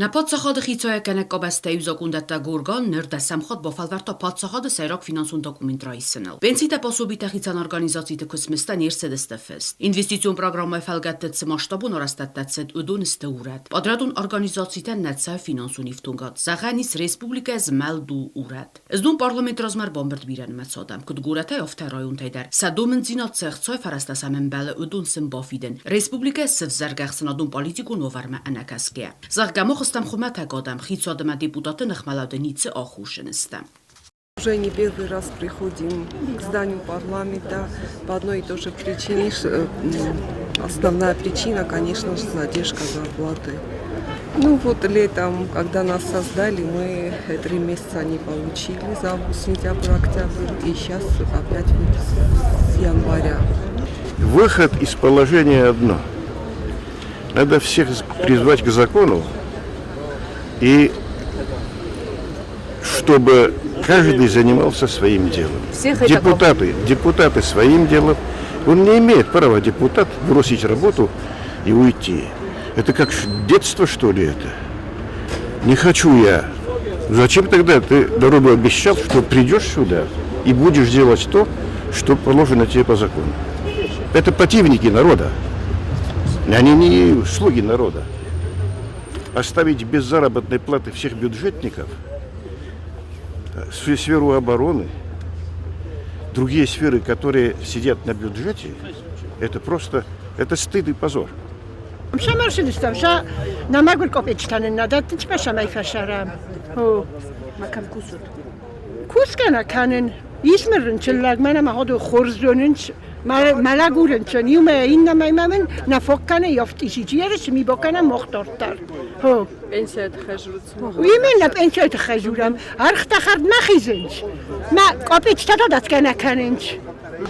Нӕ паддзахады хицауиуӕггӕнӕг къабӕзтӕй иу закъондӕттӕг орган ныр дӕсӕм хатт бафӕлвӕрдта паддзахады сӕйраг финансон документ райсыныл. Пенситӕ пособитӕ хицӕн организациты куыстмыздтӕ не рцыдысты фыст. Инвестицион программӕйы фӕлгӕтты цы масштабон арӕзтӕдтӕ цыд, уыдон сты урӕд. Подрядон организацитӕн нӕ цӕуы финансон ифтонгад. Зӕгъӕн ис, республикӕйы змӕлд у урӕд. Знон парламенты размӕ ӕрбамбырд бирӕнымӕц адӕм, куыд горӕтӕй, афтӕ районтӕй дӕр. Сӕ домындзинад цы ӕхцайы фӕрӕзтӕ сӕм ӕмбӕлы, уыдон сын бафидын. Республикӕйы сӕвзӕргӕ ӕхсӕнадон-политикон уавӕрмӕ ӕнӕкӕсгӕйӕ. Зӕгъгӕ, мах стӕм хуымӕтӕг адӕм, хицауад ӕмӕ депутатты ныхмӕлӕуды ницы аххосджын стӕм. Уже не первый раз приходим к зданию парламента по одной и той же причине. Основная причина, конечно же, задержка зарплаты. Ну вот летом, когда нас создали, мы 3 месяца не получили за август, сентябрь, октябрь. И сейчас опять вот с января. Выход из положения одно. Надо всех призвать к закону и чтобы каждый занимался своим делом. Всех это Депутаты своим делом. Он не имеет права, депутат, бросить работу и уйти. Это как детство, что ли, это? Не хочу я. Зачем тогда ты народу обещал, что придешь сюда и будешь делать то, что положено тебе по закону? Это противники народа. Они не слуги народа. Оставить без заработной платы всех бюджетников, сферу обороны, другие сферы, которые сидят на бюджете, это просто, это стыд и позор. Сӕ сӕ нӕ мӕгуыр къопеччытӕ нын нӕ дӕттынц ма цӕмӕй фӕцӕрӕм. О. Ма кӕм кусут? Кусгӕ нӕ кӕнын. Ис мын рынчын лӕг, мӕнӕ мӕ ходо хорз зонынц. Мӕ лӕг у рынчын, иу мӕ иннӕмӕй мӕ мын нӕ фог кӕны, йофтъисиджи ми бокӕнӕ мох дарддӕр. Хо. Пенсияйы тыххӕй дзурут? Именно пенсияйы тыххӕй дзурӕм. Ӕргътӕ хӕрдмӕ хизынц. Мӕ къопеччытӕ та дӕтгӕ нӕ кӕнынц.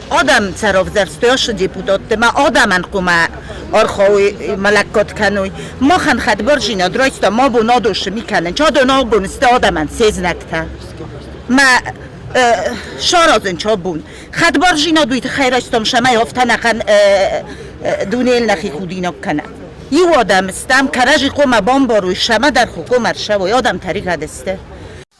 Адӕм сӕ равзӕрстой ацы депутатты, ма адӕмӕн хъуамӕ архайой, ма лӕггад кӕной. Махӕн хӕдбардзинад райста, ма бон адосы ми кӕнын. Адон абон сты адӕмӕн се знӕгтӕ. Ма саразын абон. Хӕдбардзинад уый тыххӕй райстам, цӕмӕй афтӕ нӕхъӕн дунейыл нӕхи худинаг кӕнӕм. Иу адӕм стӕм, кӕрӕдзи хъуамӕ бамбарой, сӕмӕ дӕр хъуамӕ ӕрцӕуой, адӕм тӕригъӕд сты.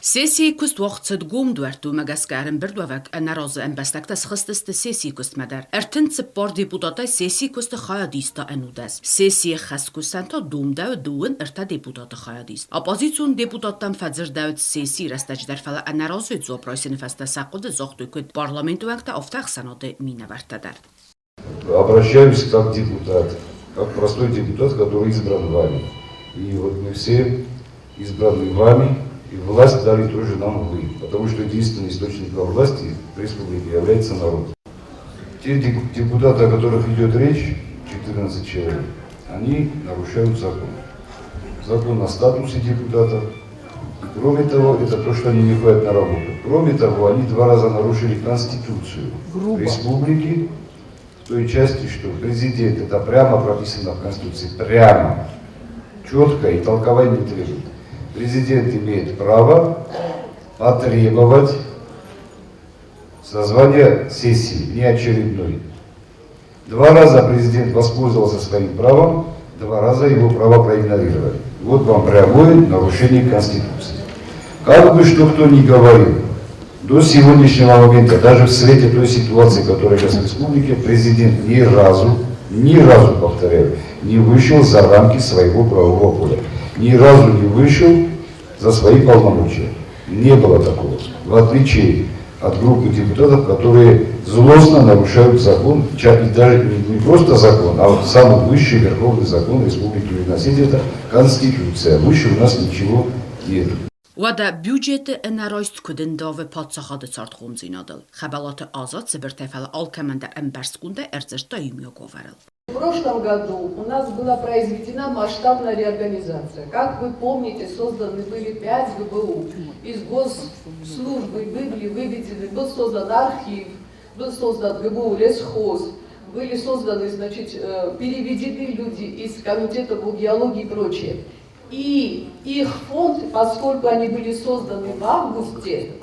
Сессийы куыст уагъд цыд гом дуӕртты, уымӕ гӕсгӕ ӕрӕмбырдуӕвӕг ӕнӕразы ӕмбӕстӕгтӕ схызтысты сессийы куыстмӕ дӕр. 34 депутатӕй сессийы куысты хайад иста 11. Сессийы хӕскусӕн та домдӕуы 33 депутаты хайадист. Оппозицион депутаттӕм фӕдзырдӕуыд сессийы рӕстӕджы дӕр, фӕлӕ ӕнӕразыйы дзуапп райсыны фӕстӕ сӕ хъуыды загътой куыд парламенты уӕнгтӕ, афтӕ ӕхсӕнады минӕвӕрттӕ дӕр. Обращаюсь как депутат, как простой депутат, который избран вами. И вот мы все избраны вами, и власть дали тоже нам вы, потому что единственный источник власти в республике является народ. Те депутаты, о которых идет речь, 14 человек, они нарушают закон. Закон о статусе депутатов. И кроме того, это то, что они не ходят на работу. Кроме того, они два раза нарушили Конституцию Грубо. Республики в той части, что президент, это прямо прописано в Конституции, прямо, четко и толковать не требует. Президент имеет право потребовать созвания сессии, внеочередной. Два раза президент воспользовался своим правом, два раза его право проигнорировали. Вот вам прямое нарушение Конституции. Как бы что кто ни говорил, до сегодняшнего момента, даже в свете той ситуации, которая сейчас в республике, президент ни разу, ни разу, повторяю, не вышел за рамки своего правового поля. Ни разу не вышел за свои полномочия. Не было такого. В отличие от группы депутатов, которые злостно нарушают закон, и даже не просто закон, а вот самый высший верховный закон Республики Южная Осетия – это Конституция. Выше у нас ничего нет. Уӕдӕ бюджеты ӕнӕрайст куыд ӕндавы паддзахады цардхъомдзинадыл? Хӕбӕлаты Азат цыбыртӕй, фӕлӕ алкӕмӕн дӕр ӕмбӕрстгондӕй ӕрдзырдта иумиаг уавӕрыл. В прошлом году у нас была произведена масштабная реорганизация. Как вы помните, созданы были пять ГБУ. Из госслужбы были выведены, был создан архив, был создан ГБУ лесхоз, были созданы, значит, переведены люди из комитета по геологии и прочее. И их фонд, поскольку они были созданы в августе,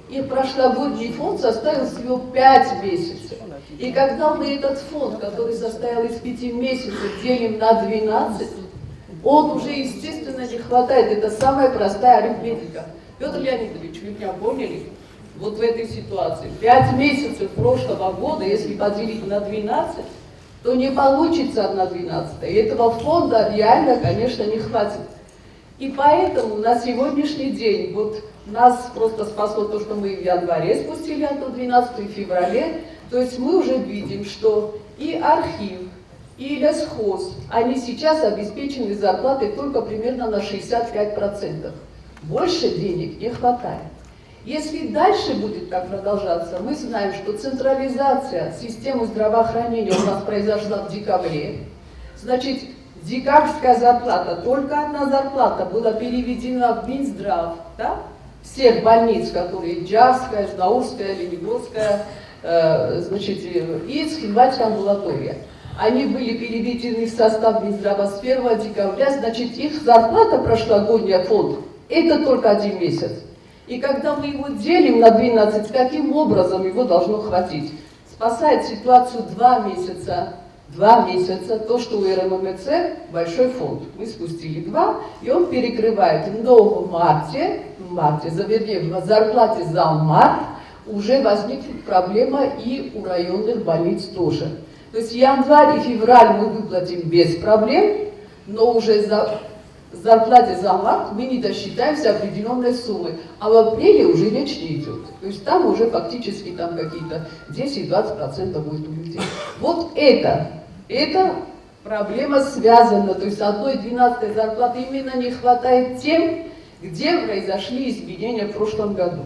их прошлогодний фонд составил всего 5 месяцев. И когда мы этот фонд, который состоял из 5 месяцев, делим на 12, Он уже, естественно, не хватает. Это самая простая арифметика. Петр Леонидович, вы меня поняли? Вот в этой ситуации. 5 месяцев прошлого года, если поделить на 12, то не получится 1,12. И этого фонда реально, конечно, не хватит. И поэтому на сегодняшний день, вот нас просто спасло то, что мы в январе спустили 1,12, и в феврале, то есть мы уже видим, что и архив, и лесхоз, они сейчас обеспечены зарплатой только примерно на 65%. Больше денег не хватает. Если дальше будет так продолжаться, мы знаем, что централизация системы здравоохранения у нас произошла в декабре. Значит, декабрьская зарплата, только одна зарплата была переведена в Минздрав, да? Всех больниц, которые Джавская, Знаурская, Ленигорская, значит, и Цхинвальская амбулатория. Они были переведены в состав Минздрава с 1 декабря, значит, их зарплата прошлогодняя фонд, это только один месяц. И когда мы его делим на 12, каким образом его должно хватить? Спасает ситуацию 2 месяца. 2 месяца, то, что у РММЦ большой фонд. Мы спустили 2, и он перекрывает. Но в марте, вернее, в зарплате за март уже возникнет проблема и у районных больниц тоже. То есть январь и февраль мы выплатим без проблем, но уже за зарплате за март мы не досчитаемся определенной суммы, а в апреле уже речь не идет. То есть там уже фактически там какие-то 10-20% будет у людей. Вот это проблема связана, то есть 1,12 зарплаты именно не хватает тем, где произошли изменения в прошлом году.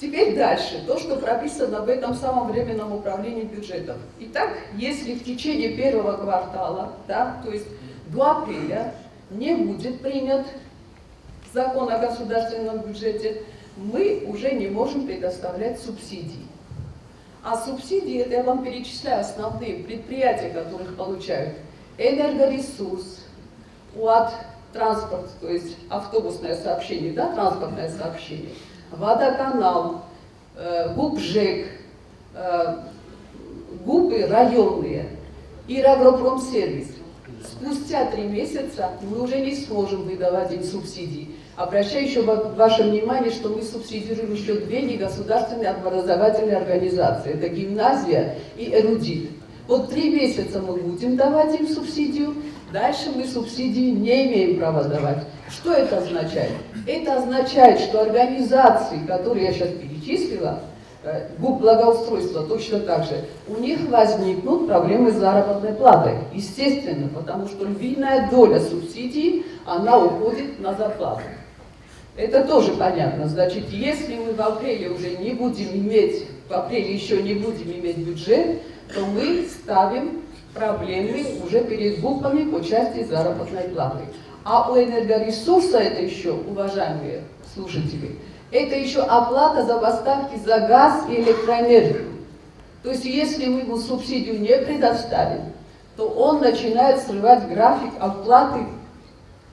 Теперь дальше, то, что прописано в этом самом временном управлении бюджетом. Итак, если в течение первого квартала, да, то есть до апреля, не будет принят закон о государственном бюджете, мы уже не можем предоставлять субсидии. А субсидии, это я вам перечисляю основные предприятия, которых получают энергоресурс, УАД, транспорт, то есть автобусное сообщение, да, транспортное сообщение, водоканал, ГУПЖЭК, ГУПы районные и Агропромсервис. Спустя 3 месяца мы уже не сможем выдавать им субсидии. Обращаю еще ваше внимание, что мы субсидируем еще 2 негосударственные образовательные организации. Это гимназия и эрудит. Вот 3 месяца мы будем давать им субсидию, дальше мы субсидии не имеем права давать. Что это означает? Это означает, что организации, которые я сейчас перечислила, ГУП благоустройства точно так же, у них возникнут проблемы с заработной платой. Естественно, потому что львиная доля субсидий, она уходит на зарплату. Это тоже понятно. Значит, если мы в апреле уже не будем иметь, в апреле еще не будем иметь бюджет, то мы ставим проблемы уже перед ГУПами по части заработной платы. А у энергоресурса это еще, уважаемые слушатели, это еще оплата за поставки за газ и электроэнергию. То есть если мы ему субсидию не предоставим, то он начинает срывать график оплаты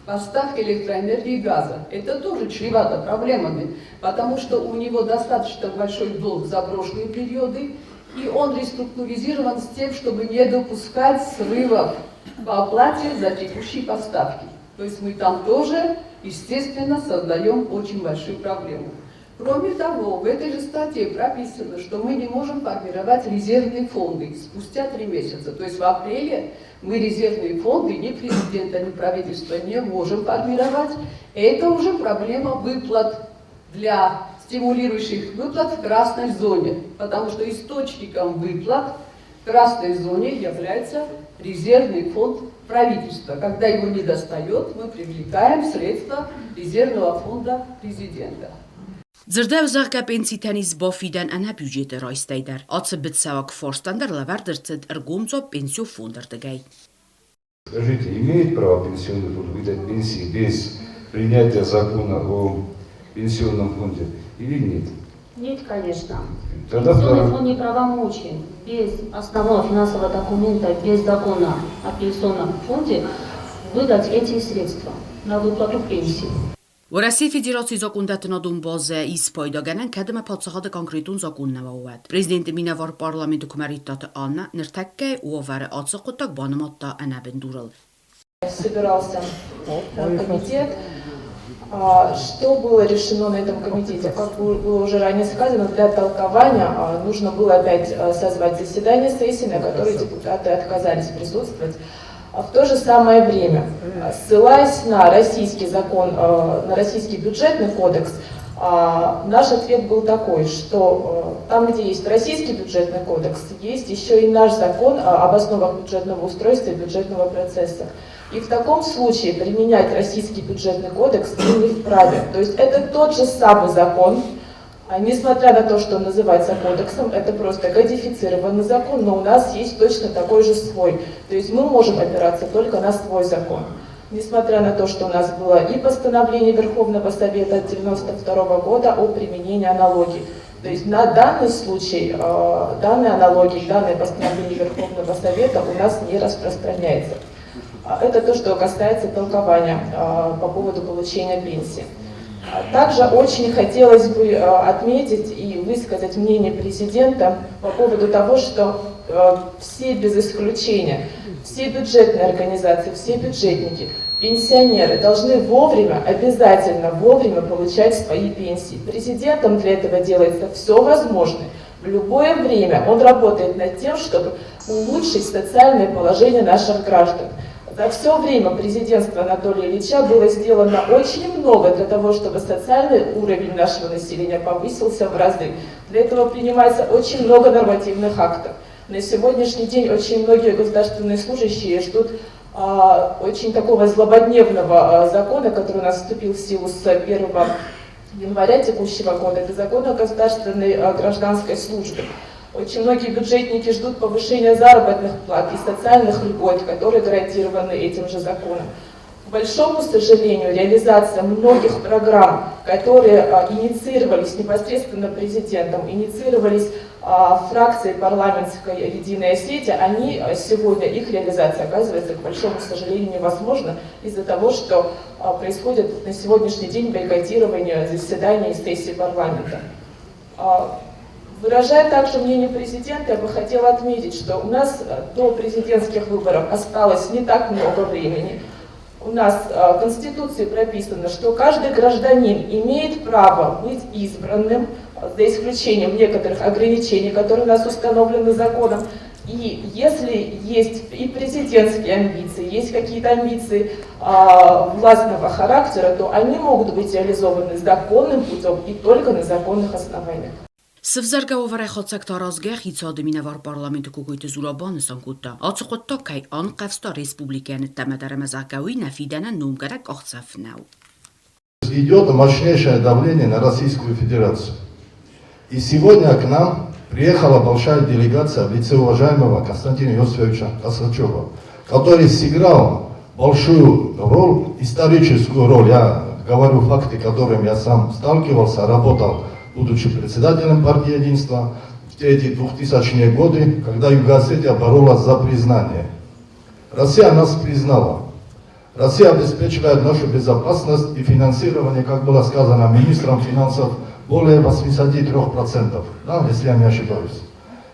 поставки электроэнергии и газа. Это тоже чревато проблемами, потому что у него достаточно большой долг за прошлые периоды, и он реструктуризирован с тем, чтобы не допускать срывов по оплате за текущие поставки. То есть мы там тоже, естественно, создаем очень большую проблему. Кроме того, в этой же статье прописано, что мы не можем формировать резервные фонды спустя 3 месяца. То есть в апреле мы резервные фонды ни президента, ни правительства не можем формировать. Это уже проблема выплат для стимулирующих выплат в красной зоне, потому что источником выплат в красной зоне является резервный фонд правительства. Когда его не достает, мы привлекаем средства резервного фонда президента. Дзырдӕуы, зӕгъгӕ, пенситӕн ис бафидӕн ӕнӕ бюджеты райстӕй дӕр. Ацы быцӕуаг фарстӕн дӕр лӕвӕрд ӕрцыд ӕргом дзуапп пенсион фонды рдыгӕй. Скажите, имеет право пенсионный фонд выдать пенсии без принятия закона о пенсионном фонде или нет? Нет, конечно. Тогда пенсионный фонд не правомочен без основного финансового документа, без закона о пенсионном фонде выдать эти средства на выплату пенсии. Уӕрӕсейы Федерацийы закъондӕттынадон базӕ ис пайдагӕнӕн, кӕд ӕмӕ паддзахады конкретон закъон нӕ уа, уӕд. Президенты минӕвар парламенты Куымӕридтаты Анна ныртӕккӕйы уавӕры ацы хъуыддаг банымадта ӕнӕбындурыл. Собирался комитет. Что было решено на этом комитете? Как было уже ранее сказано, для толкования нужно было опять созвать заседание сессии, на которой депутаты отказались присутствовать. В то же самое время, ссылаясь на российский закон, на российский бюджетный кодекс, наш ответ был такой, что там, где есть российский бюджетный кодекс, есть еще и наш закон об основах бюджетного устройства и бюджетного процесса. И в таком случае применять российский бюджетный кодекс мы не вправе. То есть это тот же самый закон, несмотря на то, что он называется кодексом, это просто кодифицированный закон, но у нас есть точно такой же свой. То есть мы можем опираться только на свой закон. Несмотря на то, что у нас было и постановление Верховного Совета от 1992 года о применении аналогий. То есть на данный случай данные аналогии, данное постановление Верховного Совета у нас не распространяется. Это то, что касается толкования по поводу получения пенсии. Также очень хотелось бы отметить и высказать мнение президента по поводу того, что все без исключения, все бюджетные организации, все бюджетники, пенсионеры должны вовремя, обязательно вовремя получать свои пенсии. Президентом для этого делается все возможное. В любое время он работает над тем, чтобы улучшить социальное положение наших граждан. За все время президентства Анатолия Ильича было сделано очень много для того, чтобы социальный уровень нашего населения повысился в разы. Для этого принимается очень много нормативных актов. На сегодняшний день очень многие государственные служащие ждут очень такого злободневного закона, который у нас вступил в силу с 1 января текущего года. Это закон о государственной гражданской службе. Очень многие бюджетники ждут повышения заработных плат и социальных льгот, которые гарантированы этим же законом. К большому сожалению, реализация многих программ, которые инициировались непосредственно президентом, инициировались фракцией парламентской «Единая Осетия», они сегодня, их реализация оказывается, к большому сожалению, невозможна из-за того, что происходит на сегодняшний день бойкотирование заседаний и сессий парламента. Выражая также мнение президента, я бы хотела отметить, что у нас до президентских выборов осталось не так много времени. У нас в Конституции прописано, что каждый гражданин имеет право быть избранным, за исключением некоторых ограничений, которые у нас установлены законом. И если есть и президентские амбиции, есть какие-то амбиции властного характера, то они могут быть реализованы законным путем и только на законных основаниях. Сывзӕргӕ уавӕрӕй хатдзӕгтӕ аразгӕ хицауады минӕвар парламенты Кокойты Зураб банысан кодта, ацы хъуыддаг кӕй анхъӕвзта республикӕйӕн ӕддӕмӕ дӕр ӕмӕ зӕгъгӕ уый нӕ фидӕнӕн номгӕнӕг къахдзӕф нӕу. Идет мощнейшее давление на Российскую Федерацию. И сегодня к нам приехала большая делегация в лице уважаемого Константина Иосифовича Косачева, который сыграл большую роль, историческую роль. Я говорю факты, которыми я сам сталкивался, работал, будучи председателем партии Единства, в те эти 2000-е годы, когда Юго-Осетия боролась за признание. Россия нас признала. Россия обеспечивает нашу безопасность и финансирование, как было сказано министром финансов, более 83%, да, если я не ошибаюсь.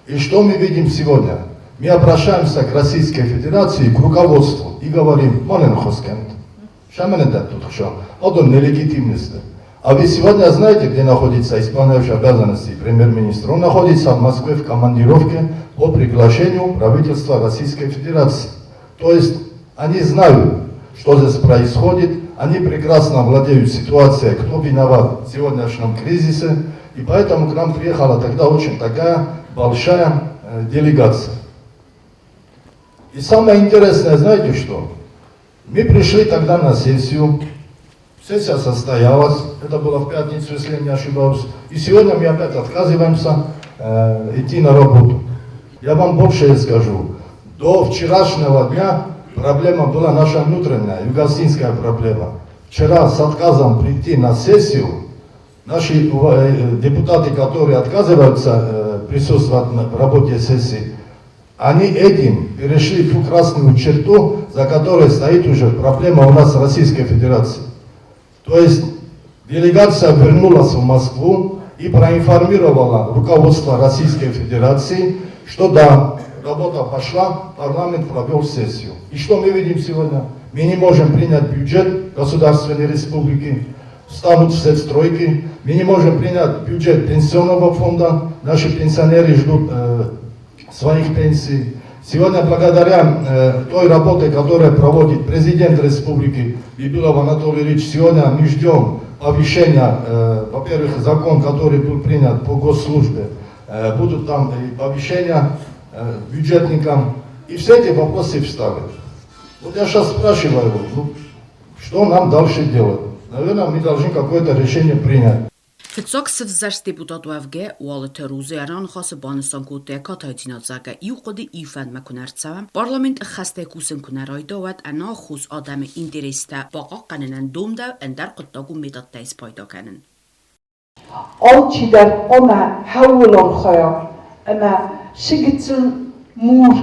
И что мы видим сегодня? Мы обращаемся к Российской Федерации, к руководству и говорим, Монен Хоскент, Шаменен нелегитимность. А вы сегодня знаете, где находится исполняющий обязанности премьер-министра? Он находится в Москве в командировке по приглашению правительства Российской Федерации. То есть они знают, что здесь происходит, они прекрасно владеют ситуацией, кто виноват в сегодняшнем кризисе, и поэтому к нам приехала тогда очень такая большая делегация. И самое интересное, знаете что? Мы пришли тогда на сессию, сессия состоялась, это было в пятницу, если я не ошибаюсь, и сегодня мы опять отказываемся идти на работу. Я вам больше скажу, до вчерашнего дня проблема была наша внутренняя, юго-осетинская проблема. Вчера с отказом прийти на сессию, наши депутаты, которые отказываются присутствовать в работе сессии, они этим перешли ту красную черту, за которой стоит уже проблема у нас с Российской Федерацией. То есть делегация вернулась в Москву и проинформировала руководство Российской Федерации, что да, работа пошла, парламент провел сессию. И что мы видим сегодня? Мы не можем принять бюджет государственной республики, встанут все стройки. Мы не можем принять бюджет пенсионного фонда, наши пенсионеры ждут своих пенсий. Сегодня благодаря той работе, которую проводит президент республики Бибилов Анатолий Ильич, сегодня мы ждем повышения, во-первых, закон, который был принят по госслужбе, будут там и повышения бюджетникам, и все эти вопросы встали. Вот я сейчас спрашиваю, ну, что нам дальше делать? Наверное, мы должны какое-то решение принять. Фыццаг сывзӕрст депутат уӕвгӕ, Уалыты Розӕ раныхасы банысан кодта йӕ катайдзинад, зӕгъгӕ, иу хъуыды иу фӕндмӕ куы нӕ ӕрцӕуӕм, парламент ӕххӕстӕй кусын куы нӕ райда, уӕд ӕнаххос адӕмы интерестӕ бахъахъхъӕнынӕн домдӕуы ӕндӕр хъуыддагон методтӕй спайда кӕнын. Алчидӕр хъуамӕ хӕуыл архайа ӕмӕ цы гыццыл мур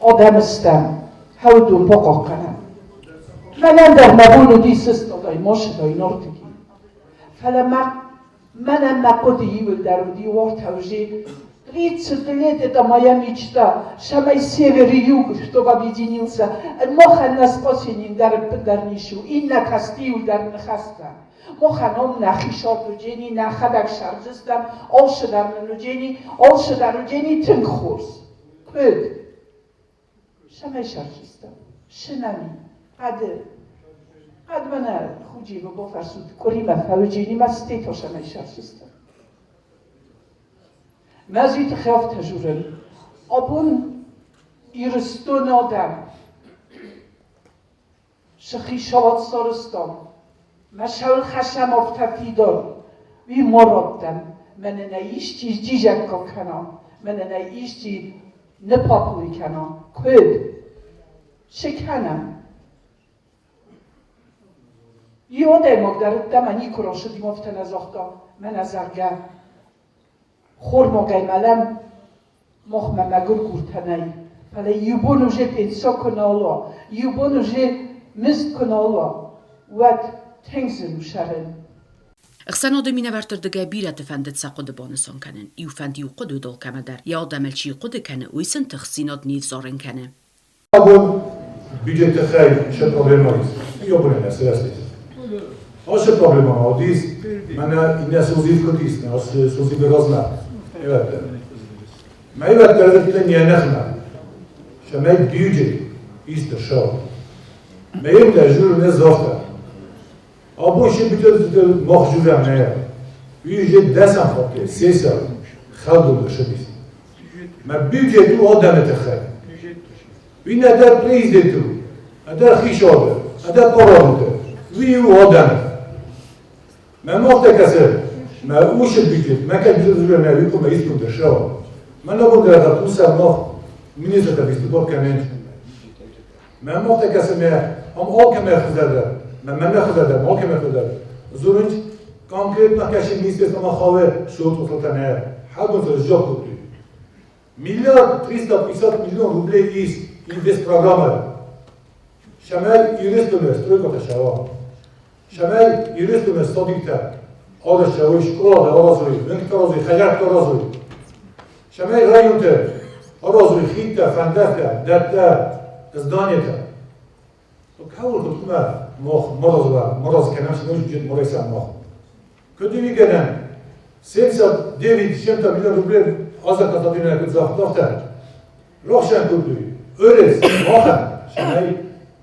адӕм стӕм, хӕуыдон бахъахъхъӕнӕм. Мӕнӕн дӕр мӕ бон уыди сыстадай машинӕйы Нартыки. Фӕлӕ мӕ мӕнӕн мӕ хъуыды иуылдӕр уыди уартӕ 30 лет это моя мечта, самый север и юг, чтобы объединился. Махӕн нӕ спасение дӕр ӕппындӕр ницы у, иннӕ касти дӕр ныхӕстӕ. Махӕн ам нӕхи сӕрд уыджени, нӕхӕдӕг сӕрдзыстӕм, алцыдӕр нын уыджени, алцыдӕр уыджени тынг хорз. Куыд? Цӕмӕй сӕрдзыстӕм? Цы нӕм и? Хъӕды. Хъӕдмӕ нӕ худжимӕ бафӕрсут, къуыримӕ фӕуыджени ма стето цӕмӕй сӕрдзыстӕм. Мӕ зиты хӕфтӕ журын. Абон Ирыстоны адӕм сыхи сауат сарызтам. Мӕ сӕуыл хӕссӕм афтӕ фидар. Уый ма раттӕм. Мӕнӕ нӕ исчи сджизӕгга кӕна, мӕнӕ нӕ исчи ныппаплой кӕна. Куыд? Цы кӕнӕм? Иу адӕймаг дӕр ӕддӕмӕ никуы рацыди, афтӕ нӕ загъта, мӕнӕ зӕгъгӕ, хормагӕй мӕлӕм, махмӕ мӕгуыргуртӕ нӕй. Фӕлӕ иу бон уже пенсо куы нал уа, иу бон уже мызд куы нал уа, уӕд тынг зын у сӕрын. Ӕхсӕнады минӕвӕртты рдыгӕй бирӕты фӕндыд сӕ хъуыды банысан кӕнын. Иу фӕнд иу хъуыды уыд алкӕмӕ дӕр. Йӕ адӕмыл чи хъуыды кӕны, уый сын тыхстдзинад не взарын кӕны. Абон бюджеты хай цы проблема ис, абон нӕ сырӕзтис. Ацы проблема уыдис, мӕнӕ иннӕ созив куыд ис, ацы созивы размӕ. Мӕ ивӕттӕ не ныхмӕ, цӕмӕй бюджет ист ӕрцӕуа. Мӕ йын жюри не загъта. Абон се бюджет мах жюрӕм нӕ. Уый дӕсӕм хатты сессия хӕлдыл ссыдис. Мӕ бюджет у адӕмы тыххӕй. Уый нӕдӕр президент у, нӕдӕр хицауады, нӕдӕр парламенты. Уый у адӕмы. Мӕ махтӕ кӕсы, мӕ усы бюджет, мӕ кӕд бюджет нӕ уый куы мӕ искуы дӕр Мӕ набон дӕр кусӕм мах министртӕ выступать кӕнӕм. Мӕ махтӕ кӕсы мӕ ам алкӕмӕ хуыздӕр, мӕ мӕнӕ хуыздӕр, алкӕмӕ хуыздӕр. Дзурынц конкретно кӕсы министерство махаве суд услатане. Хабун сжёг купли. Миллиард 350 миллион рублей из инвестпрограммы. Шамай юристуме стройка шава. Шамай юристуме садикта. Ада шавой школа аразуй, мөнк таразуй, хаҗар таразуй. Шамай районты аразуй хитта, фәндәфтә, дәптә, зданиета. Кавул кутма мох морозва, мороз кенам шинуш бюджет морайса мох. Көтү 79 чем-то миллион рублей аза Константиновна кутзахтафта. Рохшан кутуй. Өрес, махан, шамай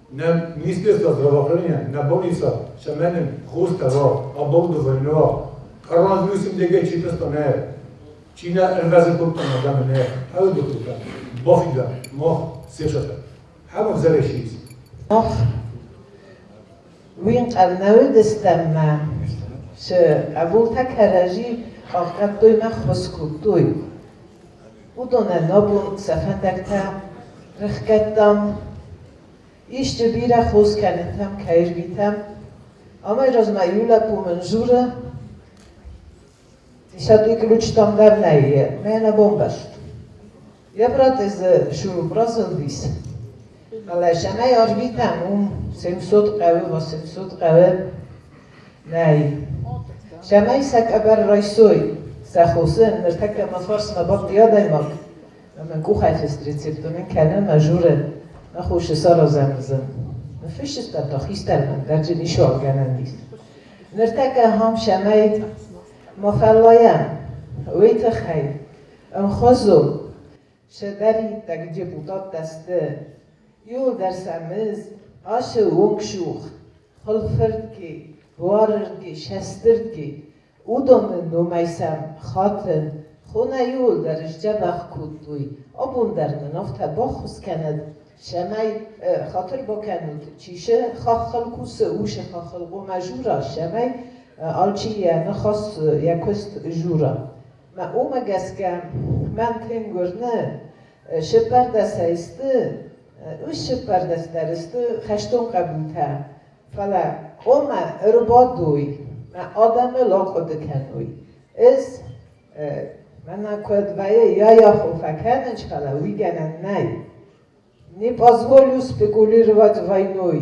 на Министерство здравоохранения, на больница, шаманин хуста оборудование, коронавирусом деге читасто не. Чина эрвазы кутта на даме не. Хауду кутта. Бофида, мох, сешата. Хабов зарешис. Мах уый ӕнхъӕл нӕ уыдыстӕм ӕмӕ цы хъӕбултӕ кӕрӕдзи хъахъхъӕдтой мӕ ххуыс кодтой, уыдонӕн абон сӕ фӕндӕгтӕ рыхгӕдтам, исты бирӕ хос кӕнынтӕм кӕй рвитӕм. Амӕй размӕ иу лӕппу мын дзуры, Десятый ключ там дӕр нӕй, мӕнӕ бомбаст. Йӕ протезы шуруп разылдис, фӕлӕ цӕмӕй арвитӕм, уым 700 хъӕуы, 800 хъӕуы нӕй. Цӕмӕй сӕ къӕбӕр райсой сӕ хосы, ныртӕккӕ мӕ фарсмӕ бадти адӕймаг, ӕмӕ къухӕй фыст рецепт мын кӕны мӕ журы, мӕ хосы саразӕм зын. Ныффыссыдта хистӕрмӕ дӕр ницыуал гӕнӕн ис. Ныртӕккӕ ахӕм цӕмӕй ма фӕллайӕм, уый тыххӕй ӕмхуызон сӕдӕриттӕг депутаттӕ сты. Иуылдӕр сӕ мызд ацы онгсух, хуылфырдги, буарырдги, сӕстырдги, уыдоны номӕй сӕм хатын, хонӕ иуылдӕр сдзӕбӕх кодтой. Абон дӕр нын афтӕ баххуыс кӕнӕд, цӕмӕй хатыр бакӕнут, чи сы хаххыл кусы, уыцы хаххыл хъуамӕ жура, цӕмӕй алчи йӕ ныхас, йӕ куыст жура. Мӕ уымӕ гӕсгӕ мӕн тынг уырны, сыппӕрдӕсӕй сты, ус сыппӕрдӕс дӕр сты хӕстон хъӕбултӕ, фӕлӕ хъуамӕ ӕрбадой, мӕ адӕмыл ахъуыды кӕной. Ӕз мӕнӕ куыд вӕййы, йӕ фӕкӕнынц, фӕлӕ уый гӕнӕн нӕй. Не позволю спекулировать войной,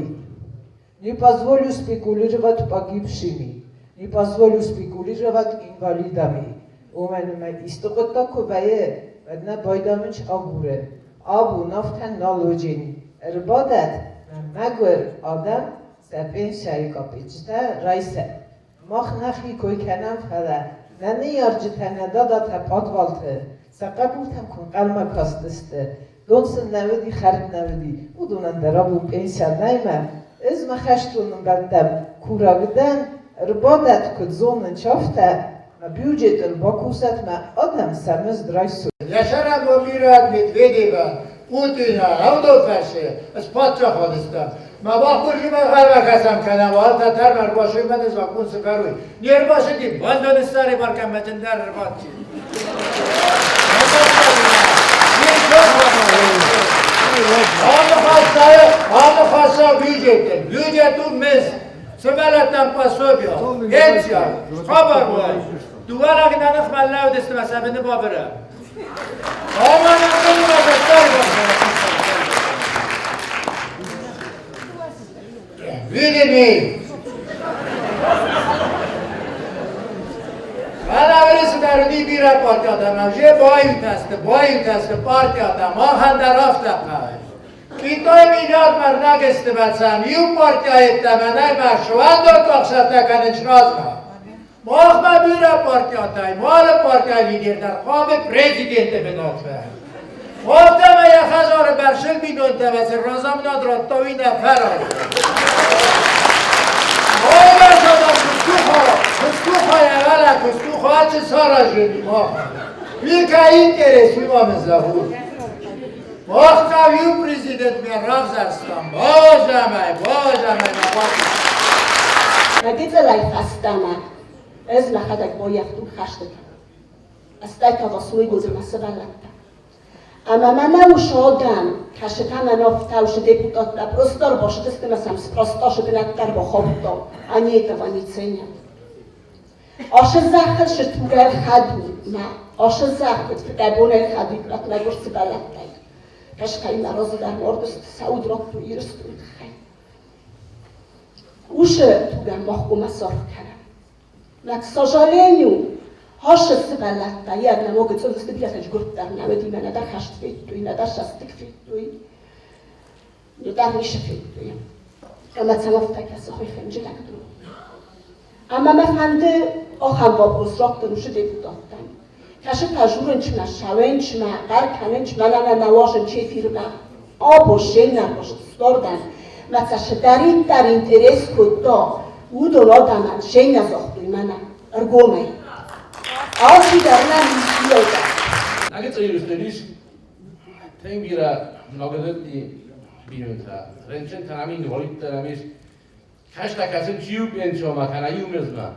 не позволю спекулировать погибшими, не позволю спекулировать инвалидами. Уымӕн ӕмӕ исты хъуыддаг куы вӕййы, уӕд нӕ байдамынч агурын. Абон афтӕ нал уыджени. Ӕрбадӕт, мӕ мӕгуыр адӕм сӕ пенсияйы капеччытӕ райсӕд. Мах нӕхи кой кӕнӕм, фӕлӕ нӕ ныййарджытӕ, нӕ дадатӕ пъадвалты сӕ хъӕбултӕм куы ӕнхъӕлмӕ кастысты, дон сын нӕ уыди, хӕрд нӕ уыди, уыдонӕн дӕр абон пенсия нӕй мӕ. Ӕз мӕ хӕстон ӕмбӕлттӕм курӕг дӕн, ӕрбадӕт, куыд зонын, афтӕ, мӕ бюджетыл бакусӕт, мӕ адӕм сӕ мызд райсой. Яшара Мамирад Медведева, Путина, Равдофӕсы, спаддзахадыстӕм. Ма баххуырсымӕ хӕрвӕхӕсӕм кӕнӕ уал татар ӕрбасымӕны закон цы кӕруй. Не рбасыди, бандоны сари баркӕмӕтындӕр ӕрбадти. Аныхаса бюджеты, бюджет у мызд, сывӕллӕттӕн пособия, пенсия, хабар уай. Дыууӕ лӕг нӕ ныхмӕ лӕудысты мӕ сӕ быны бабыры. Видими! Фӕлӕ бирӕ партиятӕ же баиутӕсты, баиутӕсты партиятӕ, махӕн дӕр афтӕ хъӕуы. Китай миллиард мӕрнагысты мӕцӕм, иу партия йеддӕмӕ нӕй мӕ сывӕллон къахсӕттӕ кӕнын сразмӕ. Махмӕ бирӕ партиятӕй, малы партияйы лидер дӕр хъуамӕ президенты бынатмӕ. Афтӕмӕй йӕ хӕдзары бӕрзыл бинонтӕ цы разамынад радта, уый нӕ фӕразы. Куыстуха, саразын мах. Мика интерес уый ма мын зӕгъут. Мах та иу президентмӕ равзӕрстам. Базӕмӕй, базӕмӕй нӕ бакуыста. Мӕ фӕстӕмӕ ӕз мӕхӕдӕг баййӕфтон хӕстытӕ. Стӕй та Васойгозы мӕ сывӕллӕттӕ. Ӕмӕ мӕнӕ уыцы адӕм, кӕсытӕ мӕ афтӕ депутаттӕ просто ӕрбацыдысты мӕ сӕм спросташы бынӕттӕ ӕрбахаудта, они этого не ценят. Ашы зӕххыл сытугӕй хӕд у мӕ, ашы зӕхх куыд фыдӕбонӕй хӕд у мӕгуыр сывӕллӕттӕй. Кӕсгӕй мӕ разы дӕр мардысты сӕ уд радтой Ирыстоны тыххӕй. Уышы тугӕн мах хъуамӕ саргъ кӕнӕм. Мӕ, к сожалению, ашы сывӕллӕттӕ йӕ нӕмогы цъылысты бирӕтӕ гуырддӕр нӕ уыди, мӕ нӕдӕр хӕст федтой, нӕдӕр сӕстыг федтой, нӕдӕр ницы федтой. Ӕмӕ цӕм афтӕ кӕсы хуый хынджылӕг дон. Ӕмӕ мӕ фӕнды ахӕм вопрос раттын уыцы депутаттӕн. Кӕсы та журынчмӕ, сауенчмӕ, хъӕр кӕнынчмӕ, нӕ нӕ уазын чефирмӕ. Абон се нӕххуыс стордӕн, мӕ цӕстдӕриддӕр интерес кодта, уыдон адӕмӕн се нӕ загътой мӕнӕ ӕргомӕй. Алчидӕр нӕм ис Нагецъа тынг бирӕ ногӕдӕтти бинонтӕ. Рынчынтӕ ам инвалидтӕ ам ис. Хӕстӕ кӕсын чи у пенсионмӕ кӕнӕ иу мыздмӕ.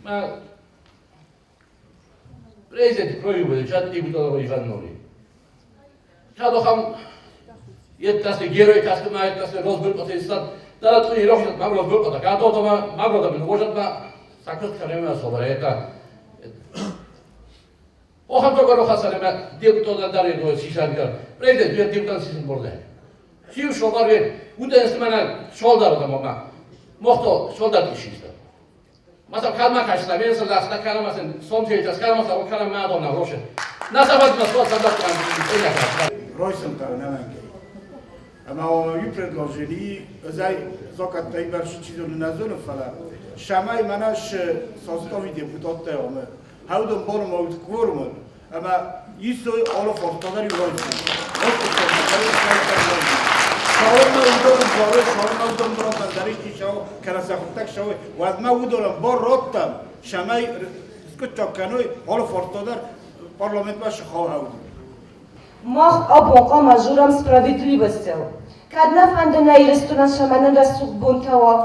Ма президент проюбы, чат депутат Иванови. Кадохам yettäisi герой кастыма yettäisi розбыркоты Täällä tuli rohkeat mä rozbырkota. Kato mä magrota minun vuosat mä sakot kanema sobra Ohan toka rohassa mä deputat darje sisään President yö deputat sisään borde. Siu şobar ver. Utenс мана шолдар да мама. Мохто шолдар кишиста. Масал калма кашта, мен сал калма сен сом чейтас калма са калма ма дона рошен. Насабат ма со садат кан Ройсым та нӕмӕнгӕй. Ӕмӕ иу предложени ӕзӕй закъӕттӕй бӕрц чи зоны, нӕ зоны, фӕлӕ цӕмӕй мӕнӕ сы состави депутаттӕ омы, хӕудон боны ма кворумы, ӕмӕ исой алы фарста дӕр иу райсой. Цалынмӕ уыдон бары, цалынмӕ уыдон быронтӕн дӕр исчи цӕуы, кӕнӕ сӕ хъуыддаг цӕуы, уӕдмӕ уыдонӕн бар радтам, цӕмӕй скъуыддзаг кӕной алы фарста дӕр парламентмӕ сыхалхӕуды. Мах абон хъуамӕ дзурӕм справедливостыл. Кӕд нӕ фӕнды нӕ Ирыстонӕн сӕмӕнӕн рӕсугъд бонтӕ уа,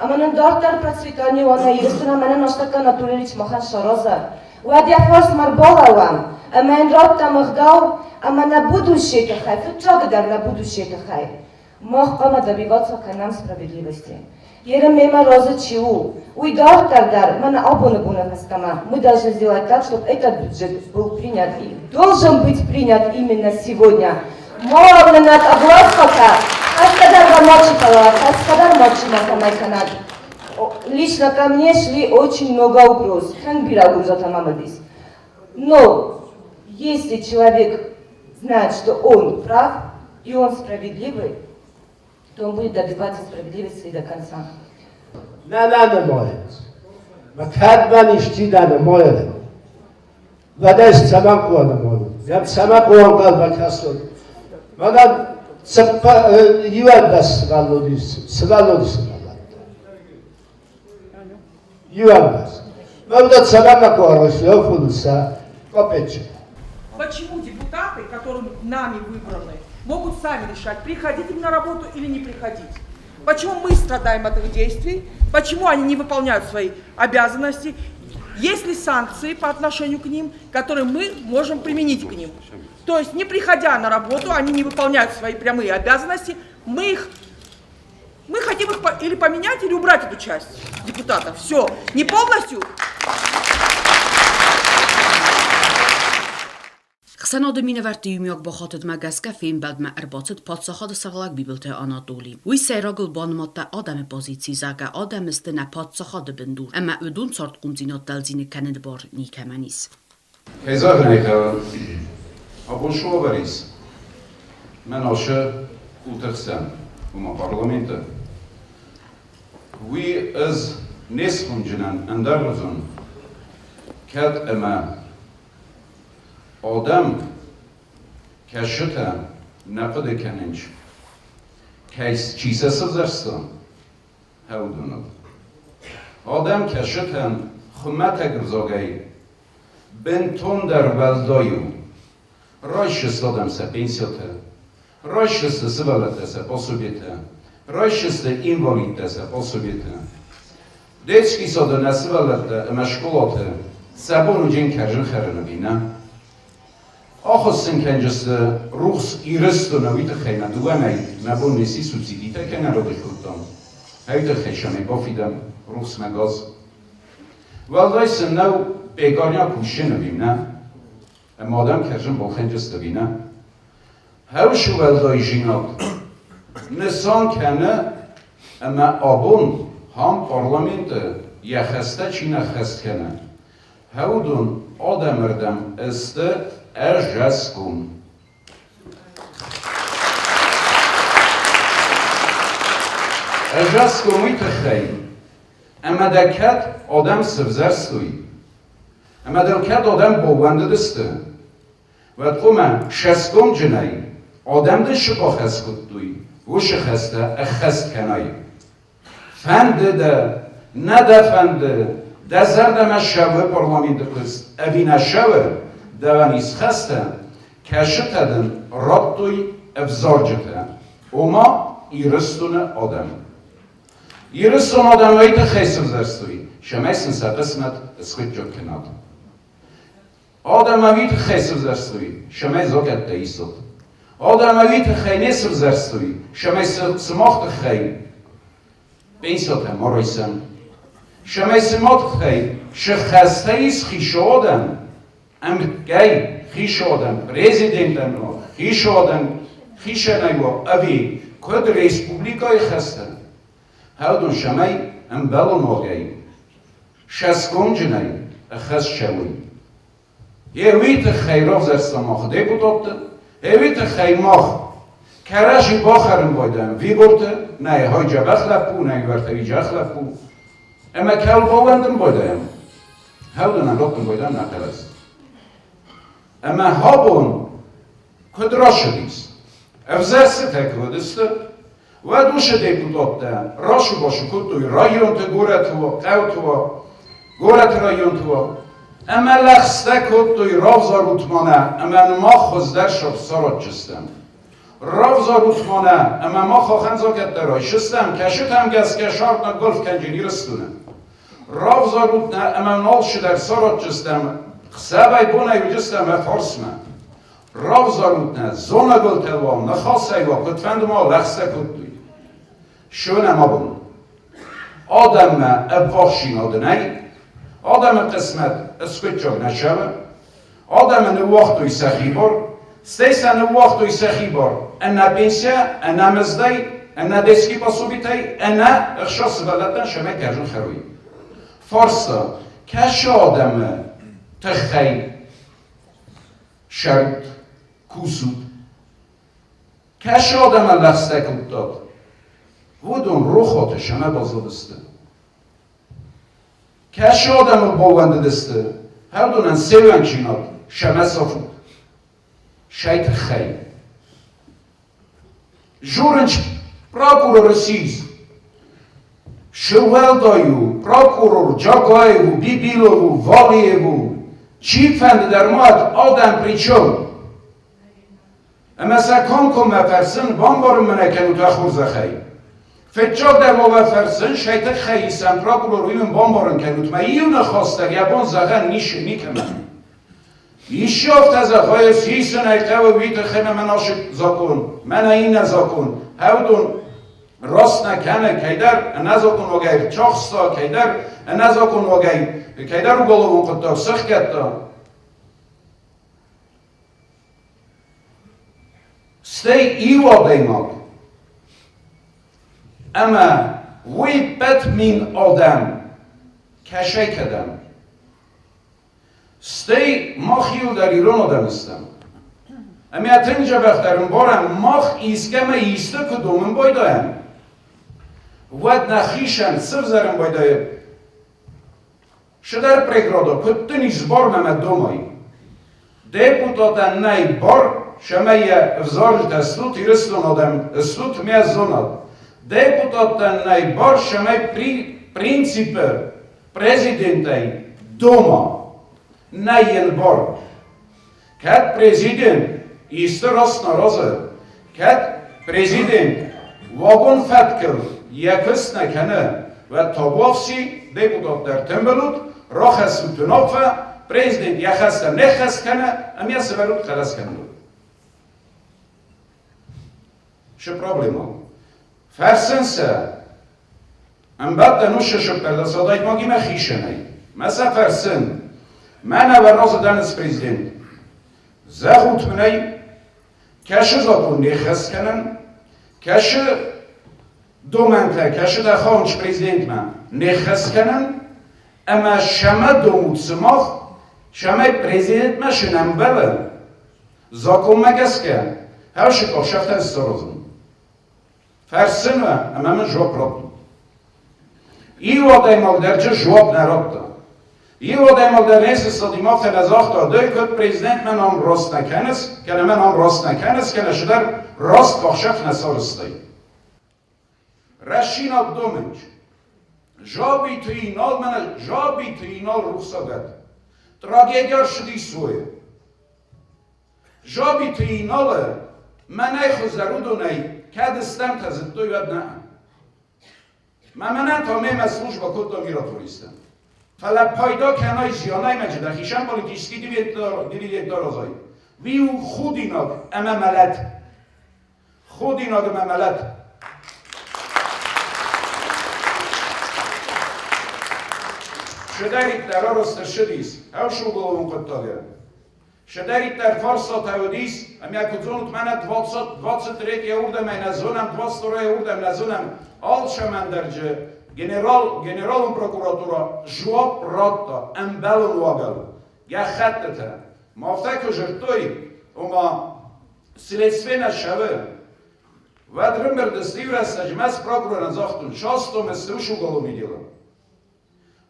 ӕмӕ нын дарддӕр процветание уа нӕ Ирыстон ӕмӕ нын астӕккӕ Анатолий махӕн сараза, уӕд йӕ фарсмӕ ӕрбалӕууӕм ӕмӕ йын раттӕм ӕгъдау ӕмӕ нӕ будущее тыххӕй, фыццагдӕр нӕ будущее тыххӕй. Мах хъуамӕ добиваться кӕнӕм справедливости. Ерын мемӕ разы чи у, уый дарддӕр дӕр мӕнӕ абоны боны фӕстӕмӕ мы должны сделать так, чтобы этот бюджет был принят и должен быть принят именно сегодня. Мало над областка, Каскадар мальчикала, Каскадар мальчика Лично ко мне шли очень много угроз. Но если человек знает, что он прав и он справедливый, то он будет добиваться справедливости до конца. Не нанымайынц. Мӕ кӕдмӕ исчи нӕ нымайы, уӕд ӕз цӕмӕн хъуамӕ нымайон? Йӕм цӕмӕн хъуамӕ ӕнхъӕлмӕ кӕсон? Мӕнӕн иуӕндӕс сывӕллоны ис, сывӕллоны сывӕллӕттӕ. Иуӕндӕс. Мӕ цӕмӕн нӕ хъуамӕ райсон сӕ копеччытӕ? Почему депутаты, которые нами выбраны, могут сами решать, приходить им на работу или не приходить? Почему мы страдаем от их действий? Почему они не выполняют свои обязанности? Есть ли санкции по отношению к ним, которые мы можем применить к ним? То есть, не приходя на работу, они не выполняют свои прямые обязанности, мы хотим их или поменять, или убрать эту часть депутатов. Все. Не полностью. Хсӕнады минӕвӕртты иумиаг бахатыдмӕ гӕсгӕ фембӕлдмӕ ӕрбацыд паддзахады сӕргълӕг Бибылты Анатоли. Уый сӕйрагыл банымадта адӕмы позици, зӕгъгӕ, адӕм сты нӕ паддзахады бындур ӕмӕ уыдон цардхъомдзинад дӕлдзиныг кӕныны бар никӕмӕн ис. Кӕй зӕгъын ӕй хъӕуы, абон суавӕр ис мӕн ашы къулты хсӕн, ома парламенты. Уый ӕз не схонджынӕн ӕндӕргъуызон, кӕд ӕмӕ Адӕм кӕсджытӕ нӕ хъуыды кӕнынц, кӕй чи сӕ сывзӕрста, уыдоныл. Адӕм кӕсджытӕн хуымӕтӕг ӕвзагӕй бынтондӕр уӕлдай у. Райсыс адӕм сӕ пенсиятӕ, райсыс сывӕллӕттӕ сӕ пособиетӕ, райсыс инвалидтӕ сӕ пособиетӕ. Детский сады нӕ сывӕллӕттӕ ӕмӕ скъолаты сӕ бон уыдзӕн кӕрзын хӕрын ӕви нӕ? Ахуыссын кӕнджысты рухс Ирыстоны уый тыххӕй мӕ дыууӕмӕй мӕ бон неси субсидитӕ кӕй нӕ ралыг кодтам, уый тыххӕй сӕм ӕй бафидӕм рухсмӕ газ. Уӕлдай сын нӕу пекарня кусын ӕви нӕ? Ӕмӕ адӕм кӕрзын балхӕнджысты ӕви нӕ? Хӕусы уӕлдайдзинад нысан кӕны, ӕмӕ абон хам парламенты йӕ хӕстӕ чи нӕ ххӕст кӕны, уыдон адӕмырдӕм сты ӕзӕсгом. Ӕзӕсгом уый тыххӕй, ӕмӕ дӕ кӕд адӕм сывзӕрстой, ӕмӕ дыл кӕд адӕм баууӕндыдысты, Уӕд хъуамӕ сӕсгомджынӕй адӕм дын цы бахӕс кодтой, уыцы хӕстӕ ӕххӕст кӕнай. Фӕнды дӕ, нӕ дӕ фӕнды, дӕ зӕрдӕмӕ цӕуы парламенты куыст ӕви нӕ цӕуы, дӕуӕн ис хӕстӕ, кӕцытӕ дын радтой ӕвзарджытӕ, ома Ирыстоны адӕм. Ирыстоны адӕм уый тыххӕй сывзӕрстой, цӕмӕй сын сӕ хъысмӕт скъуыдджаг кӕнат. Адӕм уый тыххӕй сывзӕрстой, цӕмӕй закъӕттӕ исот. Адӕм уый тыххӕй не сывзӕрстой, цӕмӕй сымах тыххӕй пенсиятӕ ма райсӕм. Цӕмӕй сымах тыххӕй сыххӕстӕ ис хицауадӕн, ӕмткӕй хицауадӕн, президентӕн уа, хицауадӕн хицӕнӕй уа ӕви куыд республикӕйы хӕстӕ, уыдон цӕмӕй ӕмбӕлон уагӕй сӕсгомджынӕй ӕххӕст цӕуй. Е уый тыххӕй равзӕрста мах депутатты, е уый тыххӕй мах. Кӕрӕдзи бахӕрын байдайӕм Вигорты, нӕ хайджабӕх лӕппу, нӕ уӕртӕ лӕппу. Ӕмӕ кӕуыл баууӕндын байдайӕм? Хӕудынӕн раттын байдайӕм нӕ хъӕлӕс. Ӕмӕ абон куыд рацыдис? Ӕвзӕрстытӕ куы уыдысты, уӕд уыцы депутаттӕ рацу-бацу кодтой районты, горӕты, хъӕуты, горӕты районты ӕмӕ лӕгъстӕ кодтой равзарут мӕнӕ ӕмӕ мах хуыздӕр саразджыстӕм. Равзарут мӕнӕ ӕмӕ мах ахӕм закъӕттӕ райсыстӕм, кӕсытӕм гӕсгӕ сарднаг гольф кӕнджын Ирыстоны. Равзарут нӕ ӕмӕ налчыдӕр саразджыстӕм, хсӕвӕй-бонӕй уыдыстӕм уӕ фарсмӕ. Равзарут нӕ, зонӕгуылтӕ уа, ныхасӕй уа, куыдфӕнды ма лӕгъстӕ кодтой. Сönӕм абон. Адӕммӕ ӕввахсдзинад нӕй, адӕмы хъысмӕт скъуыддзаг нӕ цӕуы, адӕмы ныууагътой сӕхи бар, стӕй сӕ ныууагътой сӕхи бар ӕнӕ пенсийӕ, ӕнӕ мыздӕй, ӕнӕ детский пособитӕй, ӕнӕ ӕхсӕз сывӕллӕттӕн сӕмӕй кӕрзын хӕрой. Фарста, кӕцы адӕмы тыххӕй сӕрут, кусут? Кӕцы адӕмӕн лӕгъстӕ кодтат? Уыдон рохуаты сӕмӕ баззадысты. Кӕцы адӕмыл баууӕндыдысты, уыдонӕн се ууӕнкдзинад сӕмӕ сафут. Сӕй тыххӕй. Журынч прокуроры сиз. Шы уӕлдай у, прокурор Джагаеву, Бибилову, Валиеву, чифӕнды дӕр ма уӕд, адӕм при чем? Ӕмӕ сӕ комкоммӕ фӕрсын, бамбарын мын ӕй кӕнут уӕ хорзӕхӕй. Фыццагдӕр ма уӕ фӕрсын, сӕй тыххӕй исӕм прокурор, уый мын бамбарын кӕнут, мӕ иу ныхас дӕр йӕ бон зӕгъӕн никӕмӕн. Исчи афтӕ зӕгъы, сисын ӕй хъӕуы, уый тыххӕй мӕ мӕн ацы закъон, мӕнӕ иннӕ закъон. Хӕудон раст нӕ кӕны, кӕйдӕр ӕнӕзакъон уагӕй рцахста, кӕйдӕр ӕнӕзакъон уагӕй кӕйдӕр уголовон хъуыддаг сӕхгӕдта. Стӕй иу адӕймаг ӕмӕ уый ппӕт мин адӕм кӕсӕй кӕдӕм. Стӕй мах иуылдӕр ирон адӕм стӕм. Ӕмӕ тынг дзӕбӕхдӕр ӕмбарӕм, мах искӕмӕ исты куы домын байдайӕм, уӕд нӕхицӕн цы взарын байдайы Шыдӕр преграда, куыд дын ис бар мӕ домай? Депутатӕн нӕй бар, цӕмӕй йӕ ӕвзарджытӕ стут, Ирыстон адӕм стут, мӕ зонад. Депутаттӕн нӕй бар, цӕмӕй принципы президентӕй дома. Нӕй йын бар. Кӕд президент исты раст нӕ разы, кӕд президент вагон фӕткыл йӕ куыст нӕ кӕны, уӕд табуафси депутат дӕр тымбыл ут, рахӕссут уынаффӕ, президент йӕ хӕстӕ не ххӕст кӕны ӕмӕ йӕ сывӕрут хъӕлӕс кӕныныл. Шы проблема? Фӕрсын сӕ, ӕмбӕлттӕ нушы сыппӕрдӕ адӕймагимӕ хицӕнӕй. Мӕ сӕ фӕрсын, мӕнӕ уӕ разы дӕн ӕз президент. Зӕгъут мын ӕй, кӕсы закъон не ххӕст кӕнӕм, кӕсы домӕнтӕ, кӕсы дӕ хауынц президентмӕ не ххӕст кӕнӕм, ӕмӕ сӕмӕ домут сымах, цӕмӕй президентмӕ шы нӕ мбӕлы, закъонмӕ гӕсгӕ, хӕрзы къахсӕфтӕ саразын. Фӕрсын уӕ, ӕмӕ мын жуапп раттут. Иу адӕймаг дӕр джы жуапп нӕ радта. Иу адӕймаг дӕр не сыстади, афтӕ нӕ загъта, ды куыд президент мӕн ам раст нӕ кӕныс, кӕнӕ мӕн ам раст нӕ кӕныс, кӕнӕ цыдӕр раст къахсӕф нӕ сарӕзтай. Рӕсинаг домынч. Жабиты Инал мӕнӕ Жабиты Инал рухсагӕд. Трагедия ӕрцыдис уый. Жабиты Иналы мӕнӕй хуыздӕр уыдонӕй кӕд стӕмтӕ зыдтой, уӕд нӕ. Мӕ мӕнӕн та мемӕ службӕ кодта миротворецтӕн. Фӕлӕ пайда кӕнай зианӕй мӕ дӕхицӕн политический дивиденд аразай, уый у худинаг ӕмӕ мӕлӕт. Худинаг ӕмӕ мӕлӕт. Чидӕриддӕр арӕзт ӕрцыдис ӕфсуголон хъуыддагӕн. Чидӕриддӕр фарстатӕ уыдис, ӕмӕ куыд зонут, мӕнӕ 23 уырдӕмӕй нӕ зонӕм, 22 уырдӕм нӕ зонӕм, алцӕмӕн дӕр джы генерал, генералон прокуратура жуапп радта ӕмбӕлон уагыл гӕххӕттытӕ. Ма афтӕ куы зыдтой, ома следствие нӕ цӕуы. Уӕд рымбырдысты иу рӕстӕджы мӕ прокурорӕн загътон, шастом ссыуш уголовный дело.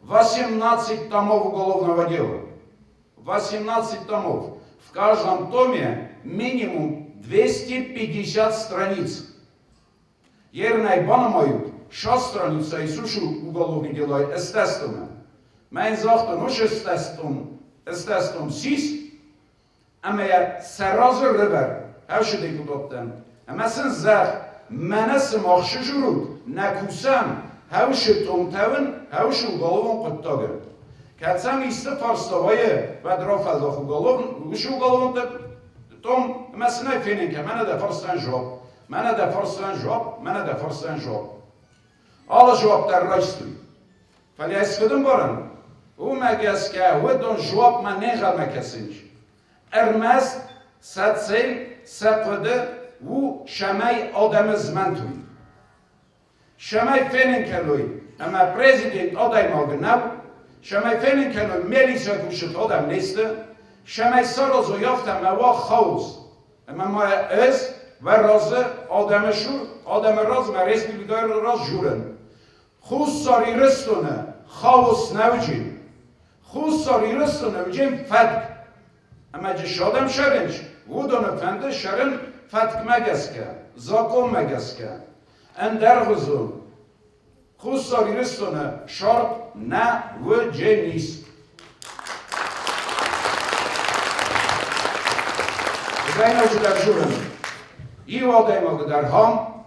18 томов уголовного дела. 18 томов. В каждом томе минимум 250 страниц. Ернай банымайут, шаст страница Иисушу уголовный дела естественно. Мӕн загътон, уш естественно, естественно сис, ӕмӕ йӕ сӕ разы рывӕр, ӕвшы депутаттӕн. Ӕмӕ сын зӕгъ, мӕнӕ сымах шы журут, нӕ кусӕм, хӕушы томтӕвын, хӕушы уголовон хъуыддагы. Кӕд сӕм исты фарста вӕййы, уӕд рафӕлдах уголовон, уышы уголовон том, ӕмӕ сын ӕй фенын кӕн, мӕнӕ дӕ фарстӕн жуапп, мӕнӕ дӕ фарстӕн жуапп, мӕнӕ дӕ фарстӕн жуапп. Алы жуапп дӕр райстой. Фӕлӕ ӕз куыд ӕмбарын, уымӕ гӕсгӕ уыдон жуапмӕ не нхъӕлмӕ кӕсынц. Ӕрмӕст сӕ цель, сӕ хъуыды у, цӕмӕй адӕмы змӕнтой. Цӕмӕй фенын кӕной, ӕмӕ президент адӕймаг нӕу, цӕмӕй фенын кӕной, милицӕ кусыт адӕм не сты, цӕмӕй саразой афтӕ ӕмӕ уа хаос. Ӕмӕ ма ӕз уӕ разы адӕмы сур, адӕмы раз мӕ республикӕйы раз журын. Хуссар Ирыстоны хаос нӕ уыджи. Хуссар Ирыстоны уыджи фӕтк. Ӕмӕ джы адӕм сӕрынч, уыдоны фӕнды сӕрын фӕткмӕ гӕсгӕ, законмӕ гӕсгӕ. Ӕндӕргъуызон Хуссар Ирыстоны шарт нӕ уыдженис. Зайнауджы дӕр журын. Иу адӕймагы дӕр хам,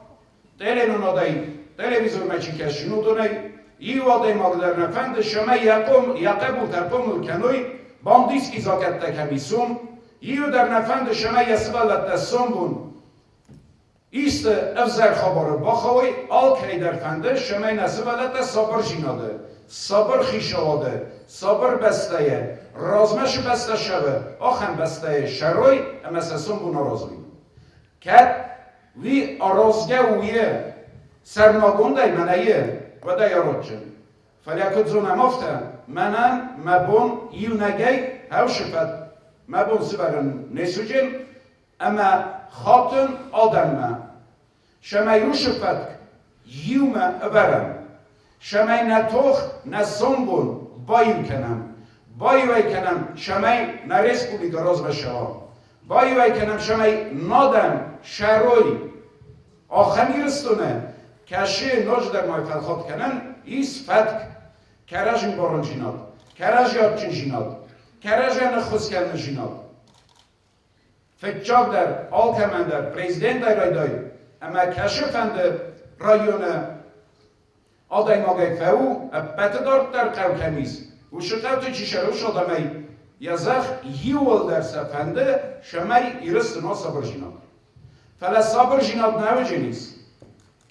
теленонадӕй, телевизормӕ чи кӕсы, уыдонӕй иу адӕймаг дӕр нӕ фӕнды, цӕмӕй йӕ хъӕбултӕ хъомыл кӕной, бандитский закъӕттӕ кӕм исон, иу дӕр нӕ фӕнды, цӕмӕй йӕ сывӕллӕттӕ сомбон исты ӕвзӕр хабары бахауой, алкӕй дӕр фӕнды, цӕмӕй нӕ сывӕллӕттӕ сабырдзинады, сабыр хицауады, сабыр бӕстӕйы, размӕ цы бӕстӕ цӕуы, ахӕм бӕстӕйы сӕрой ӕмӕ сӕ сомбон аразой. Кӕд уый аразгӕ у йе сӕрмагондӕй мӕнӕ йе, уӕд ӕй аразджын. Фӕлӕ куыд зонӕм афтӕ, мӕнӕн мӕ бон иунӕгӕй хӕусыфӕд мӕ бон сывӕрын не суджын ӕмӕ хатын адӕммӕ, цӕмӕй уыцы фӕтк иумӕ ӕвӕрӕм, цӕмӕй нӕ тох, нӕ сомбон баиу кӕнӕм, баиу ӕй кӕнӕм, цӕмӕй нӕ республикӕ размӕ цӕуа, баиу ӕй кӕнӕм, цӕмӕй надӕм сӕрой ахӕм Ирыстоны, кӕцы ноджыдӕр ма фӕлхатт кӕнӕм, ис фӕтк, кӕрӕзин барондзинад, кӕрӕзи адджындзинад, кӕрӕзийӕн ӕххуыс кӕнындзинад. Фыццагдӕр алкӕмӕн дӕр президентӕй райдай ӕмӕ кӕцы-фӕнды районы адӕймагӕй фӕу, ӕппӕты дарддӕр хъӕу кӕм ис, уыцы хъӕуты чи сӕрус адӕмӕй йӕ зӕхх иууылдӕр сӕ фӕнды, цӕмӕй Ирыстоны сабырдзинад. Фӕлӕ сабырдзинад нӕ уыдзӕнис,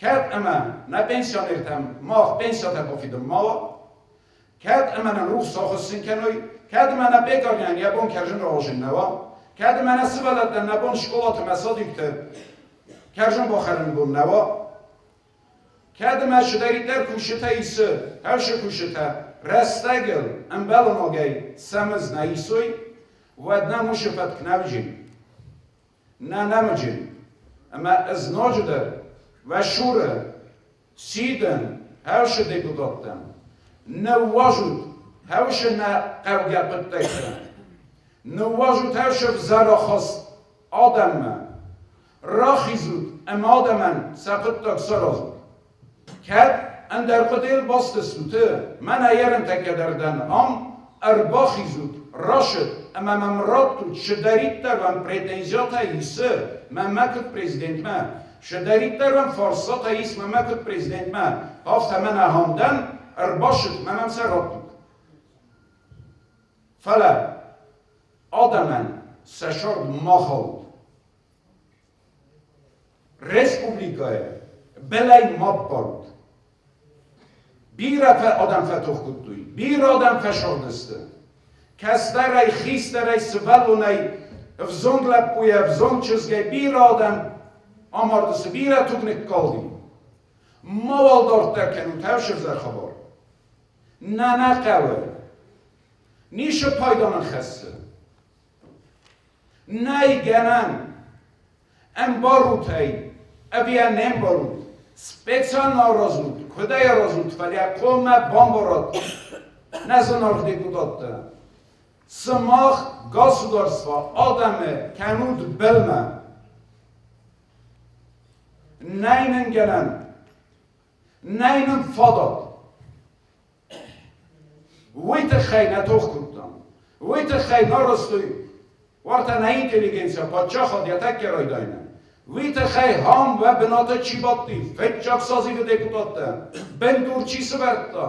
кӕд ӕмӕ нӕ пенсионертӕм мах пенсиятӕ бафидын ма уа, Кӕд ӕмӕ нын рухс ахуыссын кӕной, кӕд ӕмӕ нӕ пекарнӕн йӕ бон кӕрзын рауазын нӕ уа, кӕд ӕмӕ нӕ сывӕллӕттӕн нӕ бон скъолаты мӕ садикты кӕрзын бахӕрыны бон нӕ уа, кӕд ӕмӕ чидӕриддӕр кусджытӕ исы, хӕрзы кусджытӕ рӕстӕгыл ӕмбӕлонагӕй сӕ мызд нӕ исой, уӕд нӕм уыцы фӕтк нӕ уыдзӕн. Нӕ нӕмыджы. Ӕмӕ ӕз ноджыдӕр уӕ цуры сидын хӕрзы депутаттӕм, ныууадзут хӕрзы нӕ хъӕугӕ хъуыддӕгтӕ, ныууадзут хӕрзы взӕрахаст адӕммӕ, рахизут ӕмӕ адӕмӕн сӕ хъуыддаг саразут. Кӕд ӕндӕр хъуыдыйыл бастыстут, мӕнӕ ерынтӕккӕ дӕр дӕн ам, ӕрбахизут, рашыд ӕмӕ мӕм раттут, цыдӕриддӕр уӕм претензиятӕ исы, мӕнмӕ куыд президентмӕ, цыдӕриддӕр уӕм фарстатӕ ис мӕнмӕ куыд президентмӕ, афтӕ мӕнӕ ам дӕн, ӕрбашыд мӕ мӕм сӕ раттут. Фӕлӕ адӕмӕн сӕ сӕрд ма хаут. Республикӕйы былӕй ма ппарут. Бирӕ адӕм фӕтох кодтой, бирӕ адӕм фӕсыгъдысты. Кӕстӕрӕй, хистӕрӕй, сывӕллонӕй, ӕвзонг лӕппуйӕ, ӕвзонг чызгӕй бирӕ адӕм амардысты, бирӕ туг ныккалди. Мауал дарддӕр кӕнут ӕвзӕр хабар. Нӕ нӕ хъӕуы. Ницы пайда нын хӕссы. Нӕй гӕнӕн. Ӕмбарут ӕй. Ӕви йӕ не мбарут? Специально аразут, куыдӕй аразут, фӕлӕ коммӕ бамбарат, нӕ зынаргъ депутаттӕ. Сымах государство адӕмы кӕнут былмӕ. Нӕй нын гӕнӕн, нӕй нын фадат. Уый тыххӕй нӕ тох кодтам. Уый тыххӕй нӕ рыстой уартӕ нӕ интеллигенция паддзахад йӕ тӕккӕ райдайӕны. Уый тыххӕй хам уӕ бынаты чи бадти, фыццаг созывы депутаттӕ, бындур чи сывӕрдта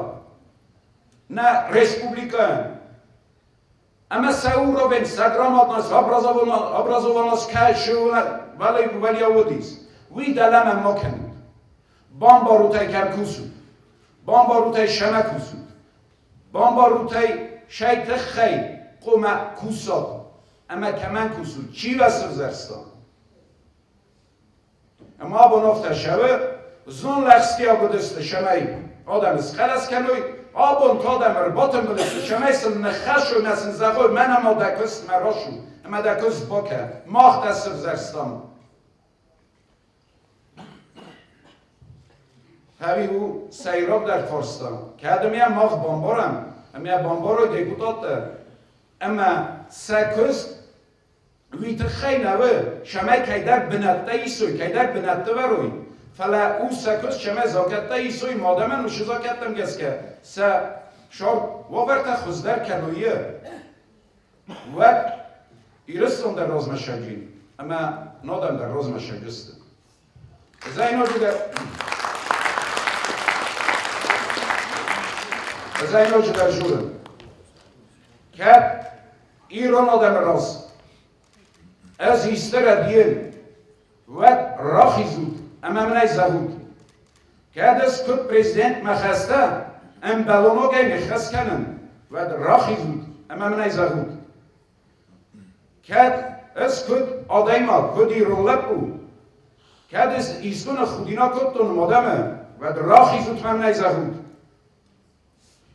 нӕ республикӕйӕн. Ӕмӕ сӕ уровень, сӕ грамотность, образованность кӕй вӕлиауыдис, уый дӕлӕмӕ ма кӕнут. Бамбарут ӕй, кӕм кусут. Бамбарут ӕй, сӕмӕ кусут. Бамбарут ӕй, сӕй тыххӕй хъуамӕ кусат ӕмӕ кӕмӕн кусут, чи уӕ сывзӕрста. Ӕмӕ абон афтӕ сӕвы, знон лӕгъстиаг уыдысты, цӕмӕй адӕм схъӕлӕс кӕной, абон та адӕм ӕрбатымбыл сты, цӕмӕй сын ныххӕссой мӕ сын зӕгъой, мӕнӕ ма дӕ куыст мӕ расу, ӕмӕ дӕ куыст бакӕ, мах дӕ сывзӕрстам. Ӕви у сӕйрагдӕр фарста, кӕд ӕмӕ мах бамбарӕм, ӕмӕ бамбарой депутаттӕ, ӕмӕ сӕ куыст уый тыххӕй нӕ у, цӕмӕй кӕйдӕр бынӕттӕ исой, кӕйдӕр бынӕтты вӕрой, фӕлӕ у сӕ куыст, цӕмӕй закъӕттӕ исой адӕмӕн уыцы закъӕттӕм гӕсгӕ сӕ сӕр уавӕртӕ хуыздӕр кӕной. Уӕд Ирыстон дӕр размӕ саджи, ӕмӕ нодӕм дӕр размӕ саджысты. Ӕз ӕй ноджыдӕр журын. Кӕд ирон адӕмы раз ӕз исты рӕдийын, уӕд рахизут ӕмӕ мын ӕй зӕгъут. Кӕд ӕз куыд президент мӕ хӕстӕ ӕмбӕлоногӕй не ххӕст кӕнын, уӕд рахизут ӕмӕ мын ӕй зӕгъут. Кӕд ӕз куыд адӕймаг, куыд ирон лӕппу, кӕд ӕз искуы худинаг кодтон адӕмы, уӕд рахизут мӕ мын ӕй зӕгъут.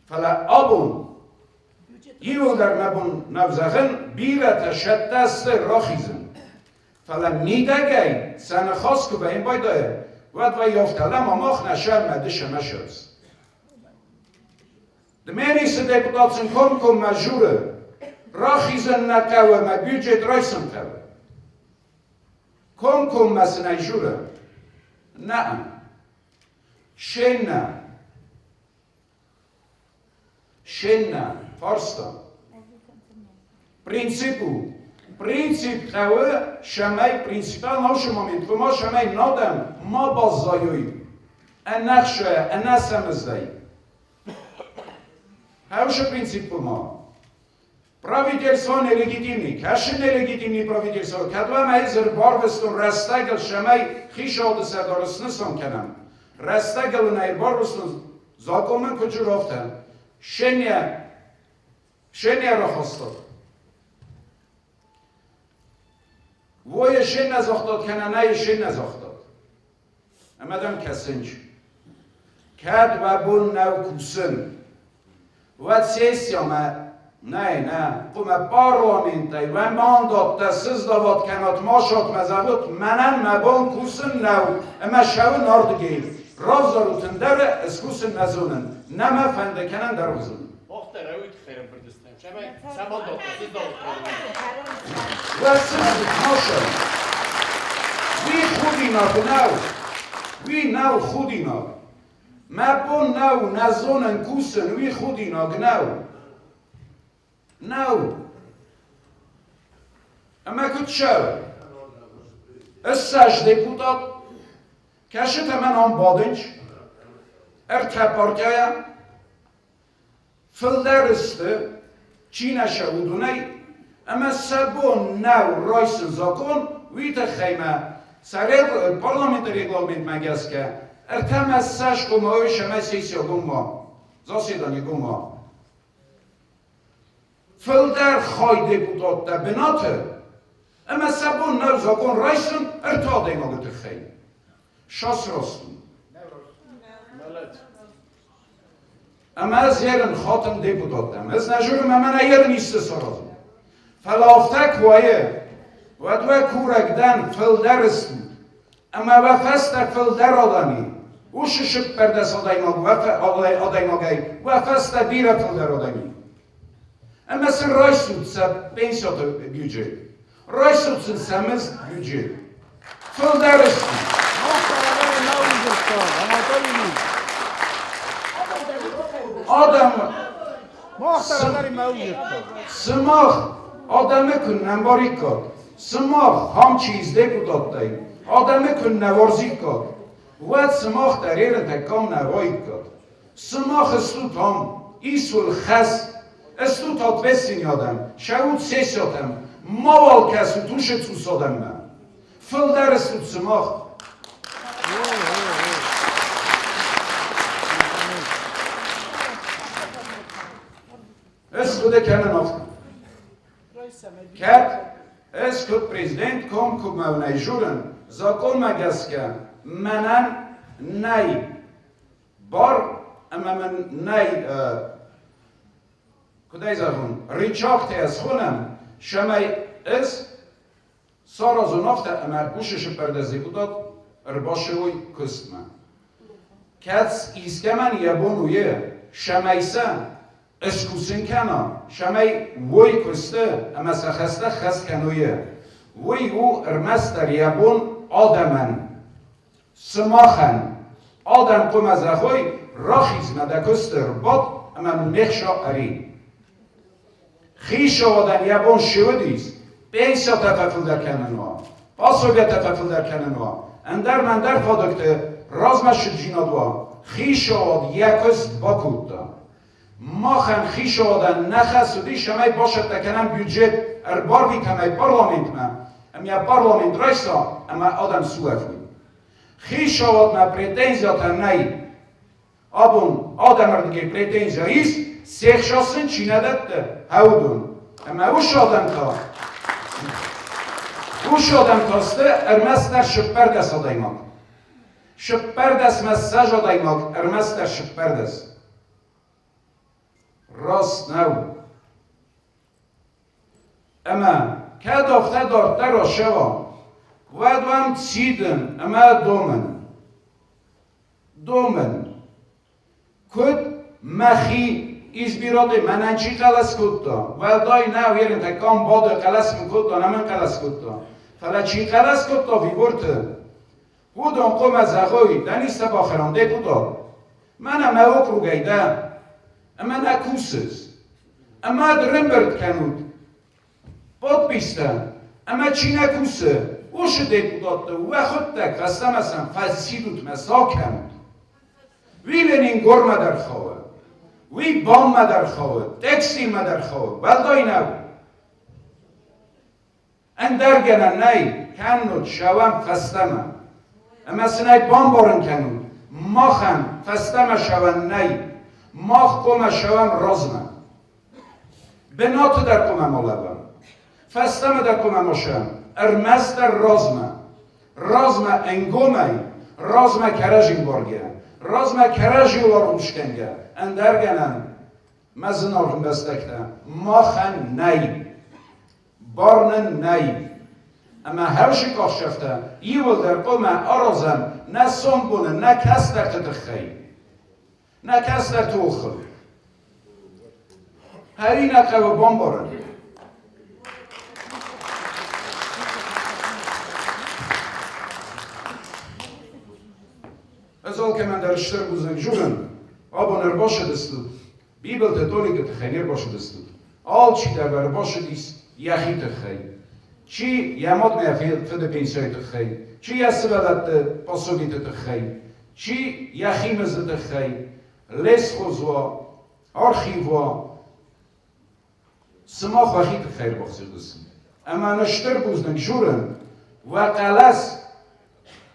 Фӕлӕ абон иуылдӕр мӕ бон нӕу зӕгъын, бирӕтӕ сӕттӕ сты рахизын. Фӕлӕ мидӕгӕй сӕ ныхас куы вӕййын байдайы, уӕд вӕййы афтӕ, лӕма мах нӕ сӕрмӕ ды сӕмӕ сӕрс. Дменисы депутат сын комкоммӕ журы, рахизын нӕ хъӕуы ӕмӕ бюджет райсын хъӕуы. Комкоммӕ сын ӕй журы. Нӕ. Шенна. Шенна фарста. Принцип у. Принцип хъӕуы, цӕмӕй принципӕн ацы момент, ома цӕмӕй надӕм ма баззайой ӕнӕхсӕ, ӕнӕсӕмыздӕй. Хӕусы принцип ома. Правительство нелегитимный. Кӕсы нелегитимный правительство. Кӕд уӕм ӕй ӕрбарвыстон рӕстӕгыл, цӕмӕй хицауады сӕрдары снысан кӕнӕм. Рӕстӕгыл ын ӕрбарвыстон закъон мын куыд журавтӕ. Шеня, Шеня рахастат. Войы шеня загътат, кӕнӕ нӕйы шеня загътат. Ӕмӕ дӕм кӕсынч. Кӕд уӕ бон нӕу кусын, уӕд сессиямӕ нӕй, нӕ, хъуымӕ парламентӕй уӕ мандаттӕ сыздават кӕнат машатмӕ зӕгъут, мӕнӕн мӕ бон кусын нӕу, ӕмӕ шӕуын ардыгӕй. Равзарут ӕндӕры, ӕз кусын нӕ зонын, нӕ мӕ фӕнды кӕнӕн дӕр уыдзӕн. Уӕ сыздыд машӕй. Уый худинаг нӕу, уый нӕу худинаг. Мӕ бон нӕу нӕ зонын кусын, уый худинаг нӕу. Нӕу. Ӕмӕ куыд цӕуы? Ссӕдз депутат, кӕсытӕ мӕн ам бадынч, ӕртӕ партияйӕ, фылдӕр сты, чи нӕ сӕ уыдонӕй, ӕмӕ сӕ бон нӕу райсын закъон, уый тыххӕй ма сӕ парламенты регламентмӕ гӕсгӕ ӕртӕмӕ ссӕскъомӕ сӕмӕ сессия гомма, заседание гомма. Фылдӕр хай депутаттӕ бынаты, ӕмӕ сӕ бон нӕу закъон райсын ӕртӕ адӕймагы тыххӕй. Шасраст у. Ӕмӕ ӕз ерын хатын депутаттӕм. Ӕз нӕ зонын, ӕмӕ нӕ ерын исты саразын. Фӕлӕ афтӕ куы уайы, уӕд уӕ курӕг дӕн, фылдӕр стут. Ӕмӕ уӕ фӕстӕ фылдӕр адӕм и. Уышы сыппӕрдӕс адӕймаг адӕймагӕй уӕ фӕстӕ бирӕ фылдӕр адӕм и. Ӕмӕ сын райсут сӕ пенсиаты бюджет. Райсут сын сӕ мызд бюджет. Фылдӕр сты. Адӕм сымах адӕмы куыннӕ мбариккат, сымах хамчи депутаттӕй адӕмы куыннӕ уарзиккат, уӕд сымах дӕр ерынтӕ кӕм нӕ уаиккат. Сымах стут ам, ис уыл хӕс, стут ответственный адӕм, шӕут сессиятӕм, мауал кӕсут уышы цъус адӕммӕ. Фылдӕр стут сымах. Ӕз хъуыды кӕнын афтӕ. Кӕд ӕз куыд президент комкоммӕ нӕй журын, закъонмӕ гӕсгӕ мӕнӕн нӕй бар ӕмӕ мын нӕй, куыд ӕй зӕгъон, рычагтӕ схонӕм, цӕмӕй ӕз саразон афтӕ ӕмӕ уышы сыппӕрдӕс депутат ӕрбацӕуой куыстмӕ. Кӕд искӕмӕн йӕ бон у йе, цӕмӕй сӕ ыскусын кӕна, цӕмӕй уой куысты ӕмӕ сӕ хӕстӕ хӕст кӕной, уый у ӕрмӕстдӕр йӕ бон адӕмӕн, сымахӕн. Адӕм хъуамӕ зӕгъой, рахиз мӕ дӕ куысты ӕрбад ӕмӕ мын ме хца ӕри. Хицауадӕн йӕ бон цы уыдис, пенсиятӕ фӕфылдӕр кӕнын уа, пособиятӕ фӕфылдӕр кӕнын уа, ӕндӕр ӕндӕр фадыгты размӕцыддзинад уа, хицауад йӕ куыст бакодта. Махӕн хицауадӕн нӕ хӕс уыдис, цӕмӕй бацӕттӕ кӕнӕм бюджет, ӕрбарвитӕм ӕй парламентмӕ, ӕмӕ парламент райса ӕмӕ адӕм сулӕфой. Хицауадмӕ претензиятӕ нӕй. Абон адӕмырдыгӕй претензия ис, се хца сын чи нӕ дӕтты, уыдон. Ӕмӕ уыцы адӕм та, уыцы адӕм та сты ӕрмӕстдӕр 14 адӕймаг. 14-мӕ 20 адӕймаг ӕрмӕстдӕр 14. Раст нӕу. Ӕмӕ кӕд афтӕ дарддӕр ацӕуа, уӕд уӕм сидын ӕмӕ домын. Домын. Куыд мӕхи избиратель мӕнӕн чи хъӕлӕс кодта, уӕлдай нӕу ерынтӕ кӕм бады хъӕлӕс мын кодта, нӕ мын хъӕлӕс кодта. Фӕлӕ чи хъӕлӕс кодта виборты, уыдон хъуамӕ зӕгъой, дӕ низтӕ бахӕрон, депутат. Мӕнӕ мӕ округӕй дӕ, ӕмӕ нӕ кусыс. Ӕмӕ ӕрӕмбырд кӕнут подпистӕ, ӕмӕ чи нӕ кусы, уыцы депутатты уӕхуыдтӕг фӕстӕмӕ сӕм фӕсидут мӕ сау кӕнут. Уый Ленингормӕ дӕр хауы, уый Бонмӕ дӕр хауы, Текстилмӕ дӕр хауы, уӕлдай нӕу. Ӕндӕр гӕнӕн нӕй, кӕннод ссӕуӕм фӕстӕмӕ. Ӕмӕ сын ӕй бамбарын кӕнут, махӕн фӕстӕмӕ ссӕуӕн нӕй, мах хъуамӕ ссӕуӕм размӕ. Бынаты дӕр хъуамӕ ма лӕууӕм, фӕстӕмӕ дӕр хъуамӕ ма ссӕуӕм, ӕрмӕстдӕр размӕ. Размӕ ӕнгомӕй, размӕ кӕрӕдзи баргӕ, размӕ кӕрӕдзиуыл аргъуц кӕнгӕ, ӕндӕр гӕнӕн, мӕ зынаргъ ӕмбӕстӕгтӕ, махӕн нӕй. Бар нын нӕй. Ӕмӕ хӕрзы къахсӕфтӕ иууылдӕр хъуамӕ аразӕм нӕ сомбоны, нӕ кӕстӕрты тыххӕй. Нӕ кӕстӕрты охыл. Хӕринаг хъӕуы бамбарын. Ӕз алкӕмӕн дӕр стыр бузныг зонын, абон ӕрбацыдыстут, Бибылты Толикы тыххӕй не рбацыдыстут. Алчидӕр ӕрбацыдис йӕхи тыххӕй. Чи йӕ мадмӕ йӕ фыды пенсияйы тыххӕй, чи йӕ сывӕллӕтты пособиты тыххӕй, чи йӕхи мызды тыххӕй, лесхоз уа, архив уа, сымах уӕхи тыххӕй ӕрбацыдыстут. Ӕмӕ нӕ стыр бузныг журын, уӕ хъӕлӕс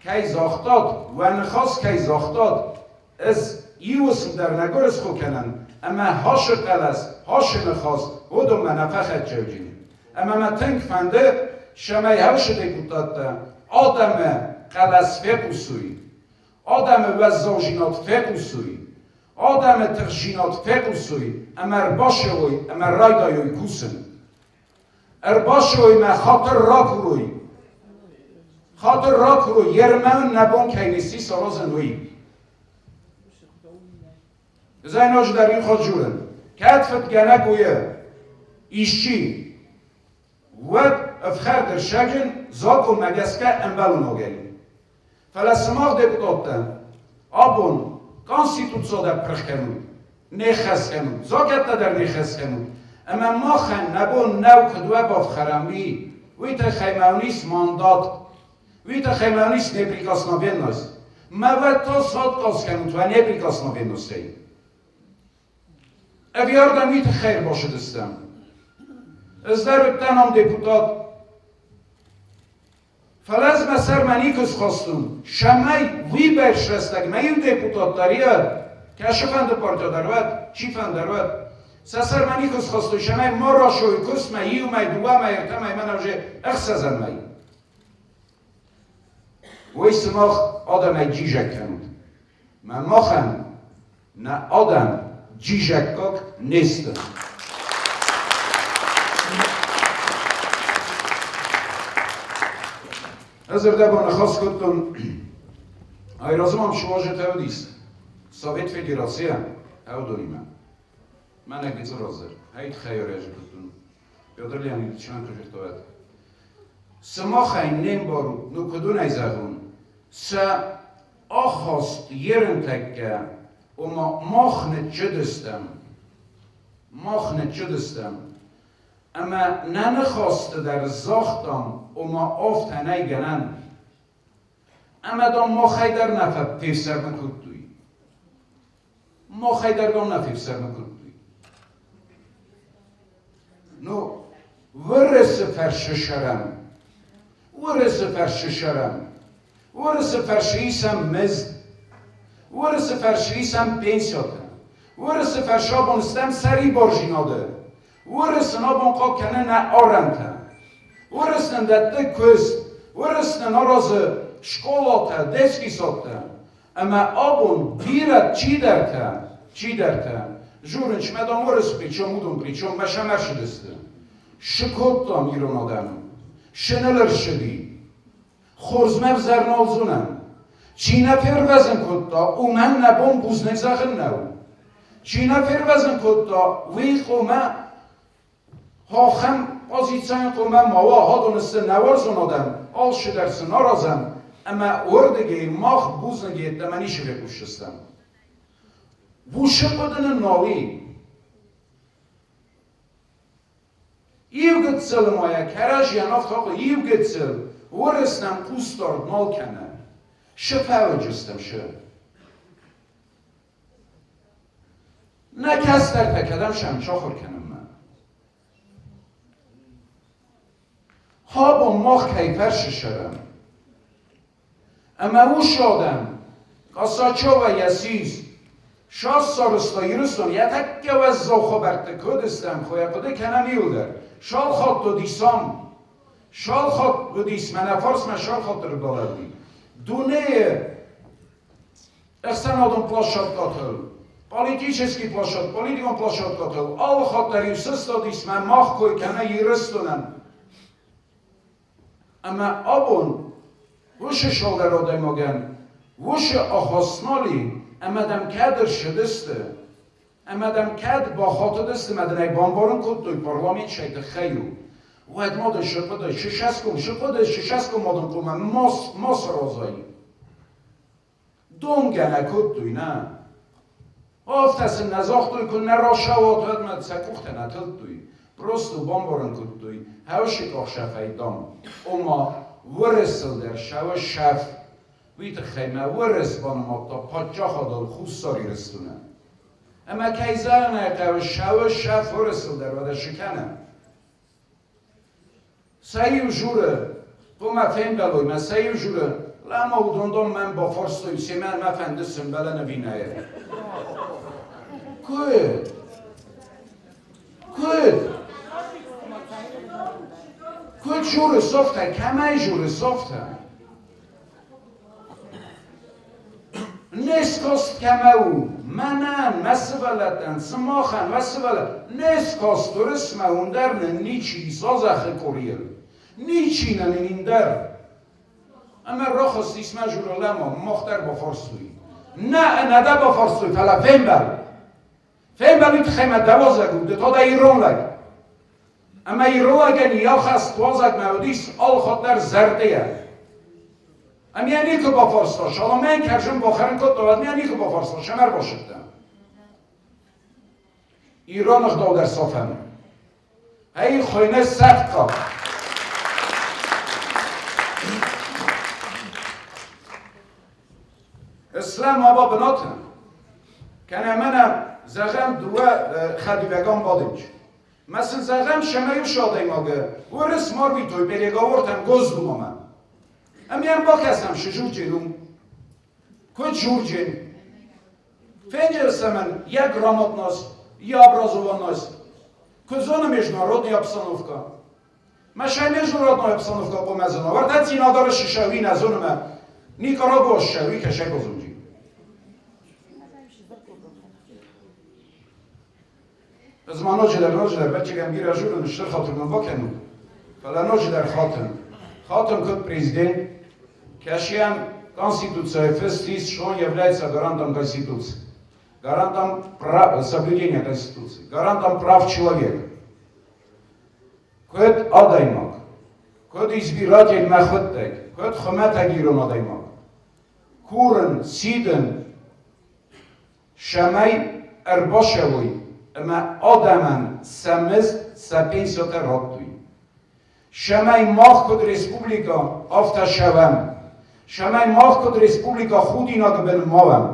кӕй загътат, уӕ ныхас кӕй загътат, ӕз иу уысм дӕр нӕ гуырысхо кӕнын, ӕмӕ хӕсы хъӕлӕс, хӕсы ныхас уыдонмӕ нӕ фӕхӕццӕуджын. Ӕмӕ мӕ тынг фӕнды, цӕмӕй хӕсы депутаттӕ адӕмы хъӕлӕс фехъусой, адӕмы уӕззаудзинад фехъусой, адӕмы тыхстдзинад фехъусой ӕмӕ ӕрбацӕуой ӕмӕ райдайой кусын. Ӕрбацӕуой мӕ хатыр ракурой. Хатыр ракурой, ермӕн нӕ бон кӕй не сси саразын, уый. Ӕз ноджыдӕр иу хатт дзурын, кӕд фыдгӕнӕг у исчи, уӕд ӕфхӕрд ӕрсӕгын закъонмӕ гӕсгӕ ӕмбӕлы ногӕй. Фӕлӕ сымах депутаттӕ абон конституци дӕр пырх кӕнут, не ххӕст кӕнут, закъӕттӕ дӕр не ххӕст кӕнут. Ӕмӕ махӕн нӕ бон нӕу, куыд уӕ бафхӕрӕм, уый. Уый тыххӕй ма уын ис мандат. Уый тыххӕй ма уын ис неприкосновенность. Мӕ уӕд та саткъаз кӕнут уӕ неприкосновенностӕй. Ӕви ардӕм уый тыххӕй ӕрбацыдыстӕм? Ӕз дӕр уыдтӕн ам депутат. Фӕлӕ ӕз мӕ сӕрмӕ никуы схастон, цӕмӕй уыйбӕрц рӕстӕг мӕ иу депутат дӕр иӕд, кӕцыфӕнды партия дӕр уӕд, чифӕнды дӕр уӕд, сӕ сӕрмӕ никуы схастой, цӕмӕй ма расой куыстмӕ иу мӕй, дыууӕ мӕй, ӕртӕ мӕй, мӕнӕ уже ӕхсӕзӕм мӕй. Уый сымах адӕмӕй джизӕг кӕнут. Мӕ махӕн нӕ адӕм джизӕггаг не сты. Ӕз ӕрдӕбон ныхас кодтон, айразмӕ мӕм суазджытӕ уыдис Совет Федерацийӕ ӕвдонимӕ. Мӕнӕ гыццыл раздӕр, ӕй тыххӕй ӕрӕджы кодтон. Петр Леонидович мӕм куы загъта, Сымахӕй не мбарут, ну куыд уын ӕй зӕгъон, сӕ ахаст ерынтӕккӕ, ома мах ныччыдыстӕм, мах ныччыдыстӕм, ӕмӕ нӕ ныхӕсты дӕр загътам, ома афтӕ нӕй гӕнӕн. Ӕмӕ дам махӕй дӕр нӕ фефсӕрмы кодтой. Махӕй дӕр дам нӕ фефсӕрмы кодтой. Ну, Уырысы фӕрсы сӕрӕн, Уырысы фӕрсы сӕрӕн, Уырысы фӕрсы исӕм мызд, Уырысы фӕрсы исӕм пенсиотӕ, Уырысы фӕрсы абон стӕм сӕрибарзинады, Уырыс нын абон хъал кӕны нӕ арӕнтӕ. Уырыс нын дӕтты куыст, Уырыс нын аразы скъолатӕ, детский садтӕ. Ӕмӕ абон бирӕ чидӕртӕ, чидӕртӕ журынч, мӕ дам уырыс причем уыдон причем мӕ сӕм ӕрцыдысты. Шы кодтам ирон адӕмы, шы ныл ӕрцыди. Хорзмӕ взӕр нал зонӕм. Чи нӕ фервӕзын кодта, уымӕн нӕ бон бузныг зӕгъын нӕу. Чи нӕ фервӕзын кодта, уый хъуамӕ хохӕн позицийӕн хъуамӕ ма уа, адоны цы нӕ уарзон адӕм, алцыдӕр сын аразӕм, ӕмӕ уырдыгӕй мах бузныг йеддӕмӕ ницы фехъусдзыстӕм. Уыцы хъуыды нын нал и. Иу гыццыл ма йӕ кӕрӕдзийӕн афтӕ иу гыццыл уырыс нӕм хъусдард нал кӕны. Сыфӕуджыстӕм сы. Нӕ кӕстӕртӕ кӕдӕм сӕм сахуыр кӕнынмӕ? Абон мах кӕй фӕрсы сӕрӕм? Ӕмӕ ус адӕм, Косачева йӕ сис, сассарыста Ирыстон йӕ тӕккӕ уӕззау хабӕртты куыд стӕм, йӕ хъуыды кӕнӕм иуылдӕр. Шал хатт уыдис ам, шал хатт уыдис мӕнӕ фарсмӕ шал хатт ӕрбалӕууи. Дунейы ӕхсӕнадон площадкӕтыл, политический площадка, политикон площадкӕтыл алы хатт дӕр-иу сыстадис мӕ мах кой кӕнӕ Ирыстонӕн. Ӕмӕ абон уыцы сылдӕр адӕймагӕн уыцы ахаст нал и, ӕмӕ дӕм кӕд ӕрцыдысты, ӕмӕ дӕм кӕд бахатыдысты ӕмӕ дын ӕй бамбарын кодтой, парламент сӕ тыххӕй у, уӕд ма дын сыхъуыды, сысӕсгом, сыхъуыды, сысӕсгом ма дын хъуамӕ ма саразай. Домгӕ нӕ кодтой, нӕ. Афтӕ сын нӕ загътой, куы нӕ рацӕуат, уӕд ма сӕ къухтӕ нӕ тылдтой. Просто бамбарын кодтой, хӕусы къахсӕфӕй, дам, ома уырысыл дӕр сӕуы сӕф. Уый тыххӕй мӕ уырыс банымадта паддзахадыл Хуссар Ирыстоны. Ӕмӕ кӕй зӕгъын ӕй хъӕуы, сӕуы сӕф уырысыл дӕр уӕдӕ цы кӕны? Сӕ иу журы, хъуамӕ фембӕлой мӕ сӕ иу журы, лӕма уыдон дон мӕн бафарстой, семӕ мӕ фӕнды сымбӕлӕн ӕви нӕ. Куыд? Куыд? Куыд журы софтӕ? Кӕмӕй журы софтӕ? Не скаст кӕмӕ у? Мӕнӕн, мӕ сывӕллӕттӕн, сымахӕн, уӕ сывӕллӕттӕн. Не скаст уырысмӕ уындӕр нын ничи ис а зӕххы къорийыл. Ничи нын ӕндӕр. Ӕмӕ рахызт исмӕ журналӕмӕ, мах дӕр бафарстой. Нӕ, нӕ дӕ бафарстой, фӕлӕ фембӕл. Фембӕл уый тыххӕй мӕ дӕ уазӕг у, ды та дӕ ирон лӕг. Ӕмӕ ирон лӕгӕн йӕ хӕст уазӕгмӕ уыдис алыхатт дӕр зӕрдӕйӕ. Ӕмӕ йӕ никуы бафарста, Саламӕн кӕрзын бахӕрын кодта, уӕд мӕ никуы бафарста, сӕм ӕрбасыдтӕн. Ирон ӕгъдау дӕр сафӕн. Эй хуыйны сӕфтхъӕд. Ислам аба бынаты. Кӕнӕ мӕнӕ зӕгъӕм дыууӕ хӕдивӕгон бадынч. Мӕ сын зӕгъӕм сӕмӕ иу адӕймагы уырыс ма рвитой переговортӕм Госдумамӕ. Ӕмӕ йӕм бакӕсӕм сызурджын у. Куыд журджын? Фенджелсӕмӕн йӕ грамотность, йӕ образованность. Куыд зоны международная обстановка? Мӕ международная обстановка къомӕзона. Вартӕ цинадары шишӕуи нӕ зоны Никарагуа шӕуи кӕсӕг озунджи. Ez ma ноджыдӕр, ноджыдӕр, бӕччегӕн бирӕ журын стыр хатыр мын бакӕнут, фӕлӕ ноджыдӕр хатын. Хатын куыд президент, кӕсиан Конституцияйы фыст ис, что он является гарантом Конституции, гарантом прав, соблюдения Конституции, гарантом прав человека. Куыд адӕймаг, куыд избиратель мӕхуыдтӕг, куыд хуымӕтӕг ирон адӕймаг, курын, сидын, цӕмӕй ӕрбацӕуой ӕмӕ адӕмӕн сӕ мызд, сӕ пенсиятӕ радтой. Цӕмӕй мах куыд республикӕ, афтӕ сӕвӕм. Цӕмӕй мах куыд республикӕ худинагы бын ма уӕм.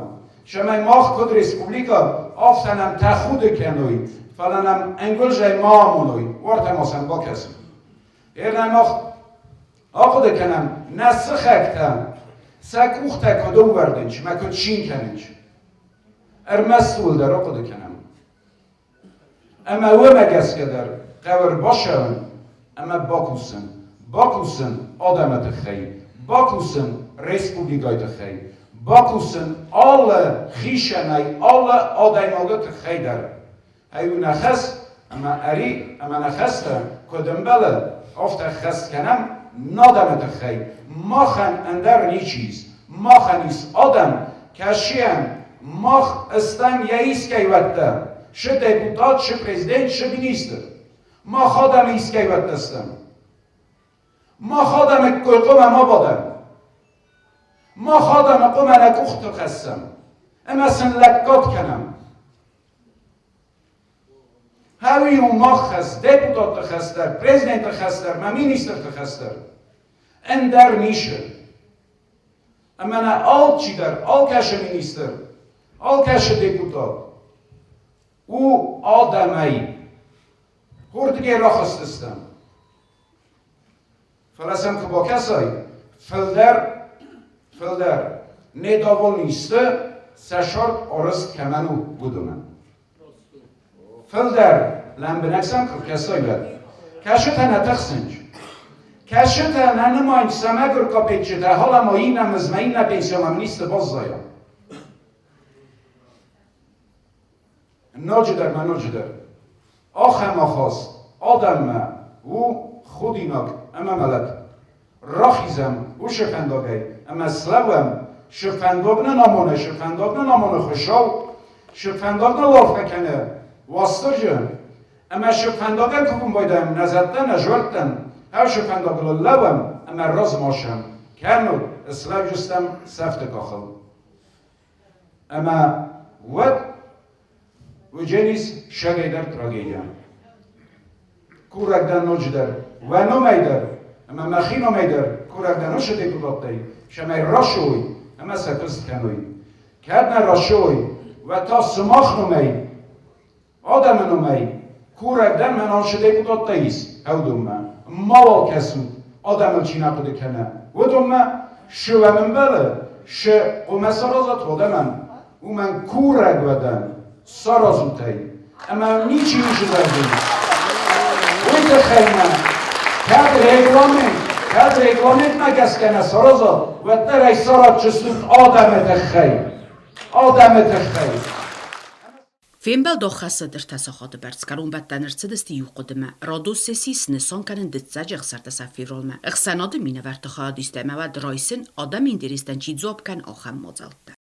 Цӕмӕй мах куыд республикӕ, афтӕ нӕм тӕхуды кӕной, фӕлӕ нӕм ӕнгуылзӕй ма амоной, уартӕ ма сӕм бакӕсын. Ӕрнӕ мах ахъуыды кӕнӕм, нӕ сыхӕгтӕ сӕ къухтӕ куыд ӕввӕрдынч мӕ куыд цин кӕнынч. Ӕрмӕст ууыл дӕр ахъуыды кӕнӕм. Ӕмӕ уымӕ гӕсгӕ дӕр хъӕуы ӕрбацӕуын ӕмӕ бакусын. Бакусын адӕмы тыххӕй, бакусын республикӕйы тыххӕй, бакусын алы хицӕнӕй, алы адӕймагы тыххӕй дӕр. Ай у нӕ хӕс, ӕмӕ ӕри ӕмӕ нӕ хӕстӕ, куыд ӕмбӕлы, афтӕ хӕст кӕнӕм адӕмы тыххӕй. Махӕн ӕндӕр ничи ис. Махӕн ис адӕм, кӕсийӕн мах стӕм йӕ искӕйуӕттӕ, шы депутат, шы президент, шы министр. Мах адӕмы искӕйуӕттӕ стӕм. Мах адӕмы ккой хъуамӕ ма бадӕм. Мах адӕмы хъуамӕ нӕ къухтыл хӕссӕм ӕмӕ сын лӕггад кӕнӕм. Хӕуи у мах хӕс, депутатты хӕс дӕр, президенты хӕс дӕр, мӕ министрты хӕс дӕр. Ӕндӕр ницы. Ӕмӕ нӕ алчидӕр, алкӕцы министр, алкӕцы депутат у адӕмӕй. Хурдыгӕй рахызтыстӕм. Фӕлӕ сӕм куы бакӕсай, фылдӕр, фылдӕр недовольный сты, сӕ сӕрд арызт кӕмӕн у, уыдонӕн. Фылдӕр лӕмбынӕг сӕм куы кӕсай, уӕд. Кӕсытӕ нӕ тыхсынч. Кӕсытӕ нӕ нымайынц сӕ мӕгуыр капеччытӕ, халамо иннӕ мызмӕ, иннӕ пенсиямӕ министр баззайа. Ноджыдӕр ма ноджыдӕр. Ахӕм ахаст адӕммӕ у худинаг ӕмӕ мӕлӕт. Рахизӕм уыцы фӕндагӕй ӕмӕ слӕууӕм, цы фӕндаг нын амоны, цы фӕндаг нын амоны Хуыцау, цы фӕндаг ныл арфӕ кӕны Уастырджы, ӕмӕ цы фӕндагӕн кувын байдайӕм нӕ зӕдтӕ, нӕ зуӕрттӕн, ӕ цы фӕндагыл лӕууӕм ӕмӕ размашӕм, кӕннод слӕуджыстӕм сӕфты къахыл. Ӕмӕ уӕд уыдженис сӕгӕй дӕр трагедия. Курӕг дӕн ноджыдӕр, уӕ номӕй дӕр ӕмӕ мӕхи номӕй дӕр курӕг дӕн уыцы депутаттӕй, цӕмӕй расой ӕмӕ сӕ куыст кӕной. Кӕд нӕ расой, уӕд та сымах номӕй, адӕмы номӕй курӕг дӕн мӕнӕн цы депутаттӕ ис, уыдонмӕ. Мауал кӕсут, адӕмыл чи нӕ хъуыды кӕны, уыдонмӕ, цы уӕм ӕмбӕлы, цы хъуамӕ саразат адӕмӕн, уымӕн курӕг уӕ дӕн, саразут ӕй. Ӕмӕ ничи ницы зӕгъдзӕн. Уый тыххӕй ма, кӕд регламент, кӕд регламентмӕ гӕсгӕ нӕ саразат, уӕддӕр ӕй саразджыстут адӕмы тыххӕй. Адӕмы тыххӕй. Фембӕлд аххӕссыд ӕртӕ сахаты бӕрц. Кӕронбӕттӕны ӕрцыдысты иу хъуыдымӕ: радон сесси снысан кӕнын дыццӕджы 16 февралмӕ. Ӕхсӕнады минӕвӕртты хайадистӕй ӕмӕ уӕд райсын, адӕмы интерестӕн чи дзуапп кӕны, ахӕм мадзӕлттӕ.